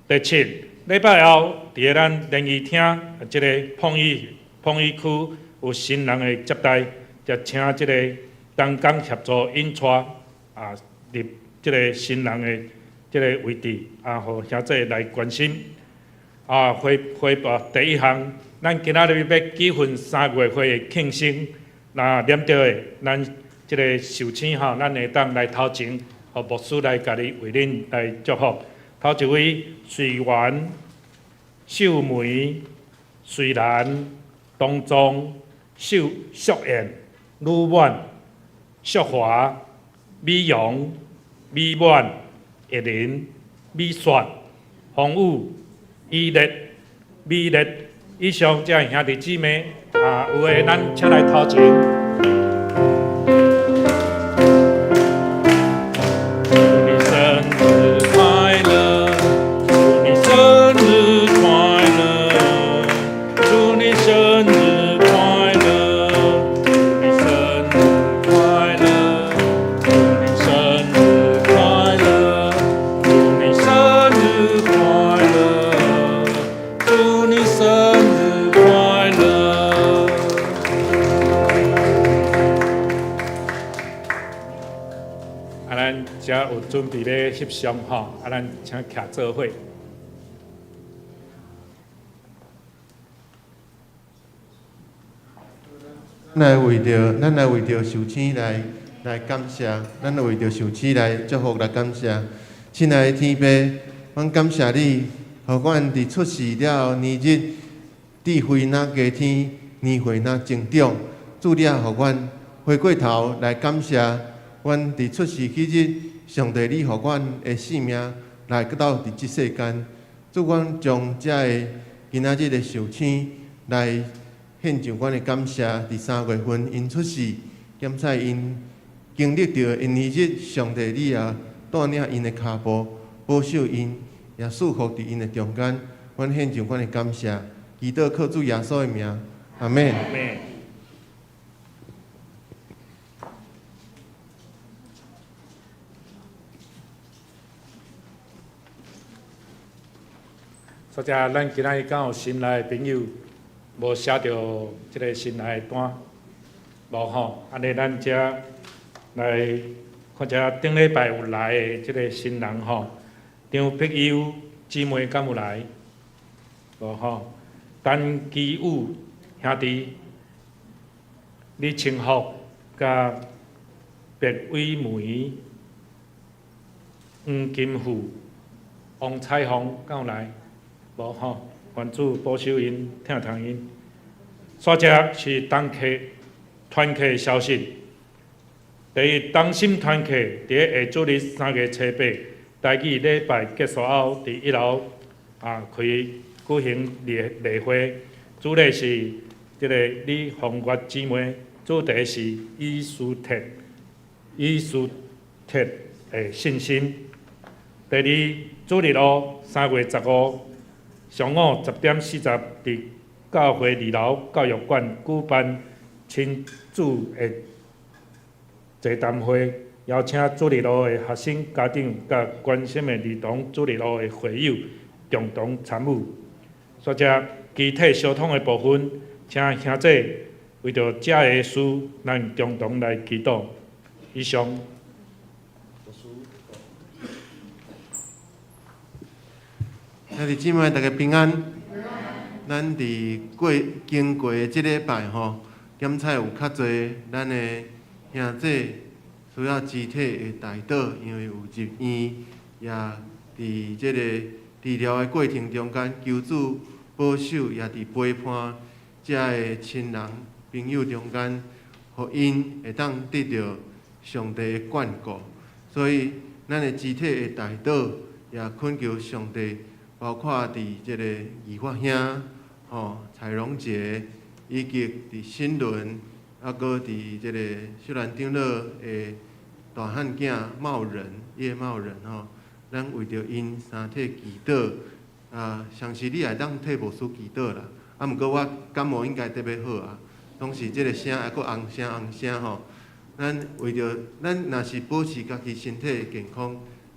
第七，禮拜後，佇咧咱聯誼廳這个鳳仪區有新人的接待，就請這个同工協助引帶入這个新人的這个位置，予兄姊來關心。回報第一項，咱今仔日欲舉辦三月會的慶生，若念著的，咱這个壽星吼，咱會當來頭前，予牧師來共你為恁來祝福。頭一位瑞元、秀梅、瑞蘭、東莊、秀淑燕、呂滿、淑華、美容、美滿、葉林、美雪、風雨、伊烈、美烈，以上這兄弟姊妹，有的咱請來頭前。祝你生日快樂，祝你生日快樂，祝你生日快樂，祝你生日快樂，祝你生日快樂，祝你生日快樂，祝你生日快樂。咱遮有準備欲翕相吼，咱請徛做伙。咱來為著壽星來來感謝，咱來為著壽星來祝福來感謝。親愛的天父，阮感謝你，予阮佇出世了後年日智慧若加添，年歲若增長。主你也予阮回過頭來感謝，阮佇出世彼日，上帝你予阮的性命來到佇這世間。主，阮將這个今仔日的壽星來獻上阮的感謝。佇3月份𪜶出世，檢採𪜶經歷著𪜶年日，上帝你也帶領𪜶的跤步，保守𪜶，也賜福佇𪜶的中間。阮獻上阮的感謝，祈禱靠主耶穌的名，阿們。阿們。所以，咱今仔日敢有新來的朋友無寫著這个新來的單？無吼，按呢咱遮來看者頂禮拜有來的這个新人吼，張碧優姊妹敢有來？無吼，陳基宇兄弟，李清福佮白偉梅、黃金富、王彩鳳敢有來？無吼，願主保守𪜶，疼痛𪜶。煞者是同客團契的消息。第一，同心團契佇咧下主日3月初8，台語禮拜結束後，佇一樓開舉行例會，主禮是這个李鳳月姊妹，主題是以斯帖的信心。第二，主日哦，3月15上午10點40，佇教會二樓教育館舉辦親子的座談會，邀請主日學的學生、家長佮關心的兒童主日學的會友共同參與。煞者肢體相通的部分，請兄姊為著遮个事，咱共同來祈禱。以上。兄弟姊妹，大家平安。咱佇過經過的這禮拜吼，檢採有較濟咱的兄姊需要肢體的代禱，因為有入院，也佇這個治療的過程中間，求主保守，也佇陪伴遮个親人朋友中間，予𪜶會當得著上帝的眷顧。所以，咱的肢體的代禱，也懇求上帝，包括佇這個義發兄、吼蔡榮杰，以及佇新崙，猶閣佇這個秀蘭長老的大漢囝茂仁葉茂仁吼，咱為著𪜶三替祈禱。啊，相信你也會當替牧師祈禱啦。啊，毋過我感冒應該特別好啊，總是這个聲還閣紅聲紅聲吼。咱為著咱若是保持家己身體的健康，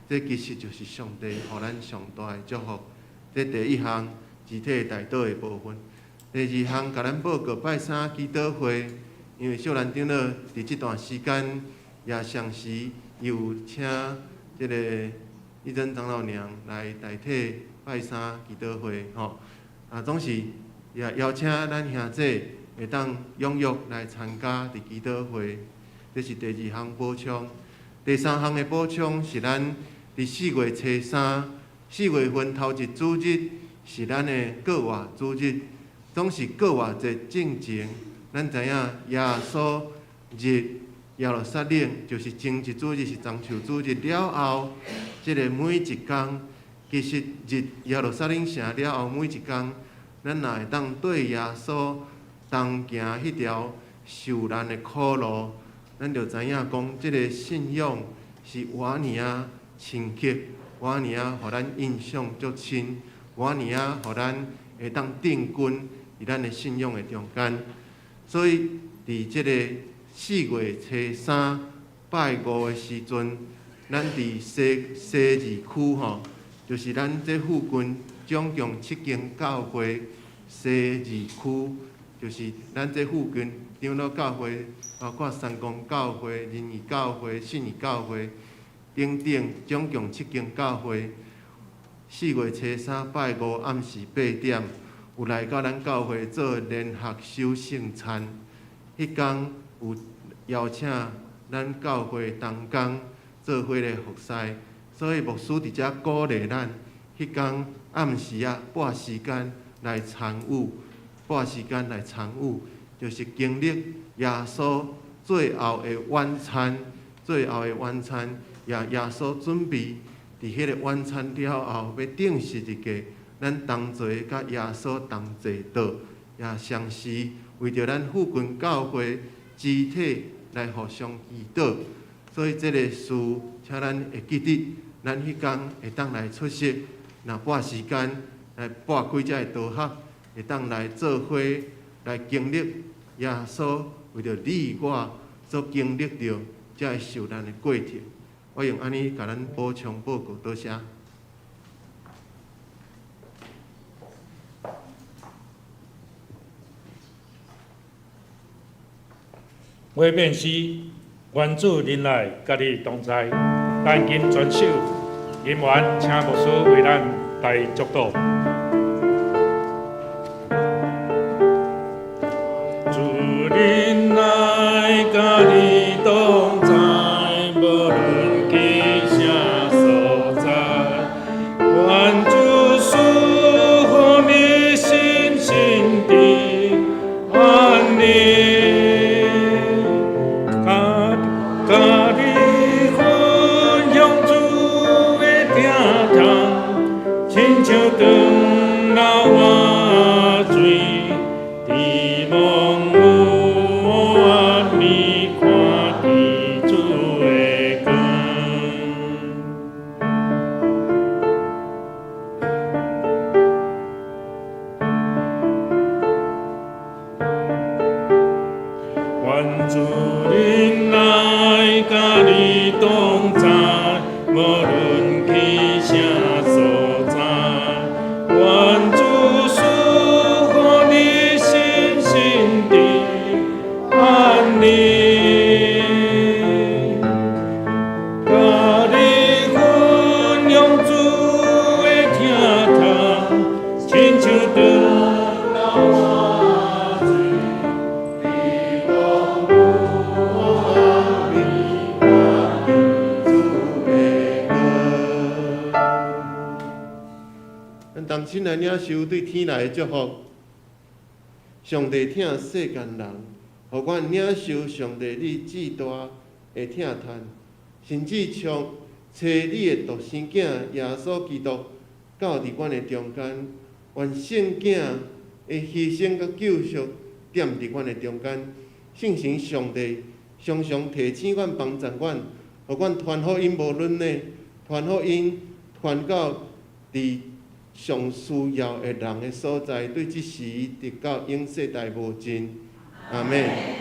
這其實就是上帝予咱上大的祝福。這第一項肢體代禱的部分。第二項，共咱報告拜三祈禱會，因為秀蘭長老佇這段時間也相時有請這个麗珍長老娘來代替拜三祈禱會吼。啊，總是也邀請咱兄弟會當踴躍來參加佇祈禱會。這是第二項補充。第三項的補充是咱佇4月初3，4月份頭一主日是咱的過活主日，總是過活節進前，咱知影耶穌入耶路撒冷，就是前一主日是棕樹主日了後，這个每一工，其實入耶路撒冷城了後，每一工，咱若會當對耶穌同行彼條受難的苦路，咱就知影講，這个信仰是偌爾仔深刻，偌爾仔予咱印象足深，偌爾仔予咱會當定根佇咱的信仰的中間。所以，佇這个4月初3拜五的時陣，咱佇西西二區吼，就是咱這附近總共七間教會，西二區就是咱這附近長老教會，包括三光教會、仁義教會、信義教會等等，總共七間教會。4月初3拜五暗時8點，有來到咱教會做聯合守聖餐。彼工有邀請咱教會同工做伙來服侍，所以牧師佇遮鼓勵咱，彼工暗時仔撥時間來參與，撥時間來參與，就是經歷耶穌最後的晚餐，最後的晚餐，也耶穌準備佇彼个晚餐了後，欲釘十字架，咱同齊佮耶穌同齊桌，也相時為著咱附近教會肢體來互相祈禱。所以這个事，請咱會記得，咱彼工會當來出席，若撥時間來撥開這个道學，會當來做伙來經歷耶穌為著你我所經歷著這个受難的過程。我用按呢共咱補充報告，多謝。我免死，願主仁愛佮你同在，咱今全守音樂，請牧師為咱來祝禱。主仁愛佮你同在，無論去啥所在，願主賜予你心心的安寧。佮你分享主的疼痛，親像長老活水，佇蒙霧暗暝看見主的光。願主仁愛佮你同在，無論去啥所在，願主賜予你心心的安寧。佮你分享主的疼痛，親像長老活水，佇蒙霧暗暝看見主的光。咱同心來領受對天來的祝福。上帝疼世間人，予阮領受上帝你至大的疼嘆，甚至將差你的獨生囝耶穌基督到佇阮的中間，願聖囝的犧牲佮救贖踮佇阮的中間。聖神上帝常常提醒阮、幫助阮，予予阮傳福音無忍耐，傳福音傳到佇上需要的人的所在，對這時直到永世代無盡。阿們。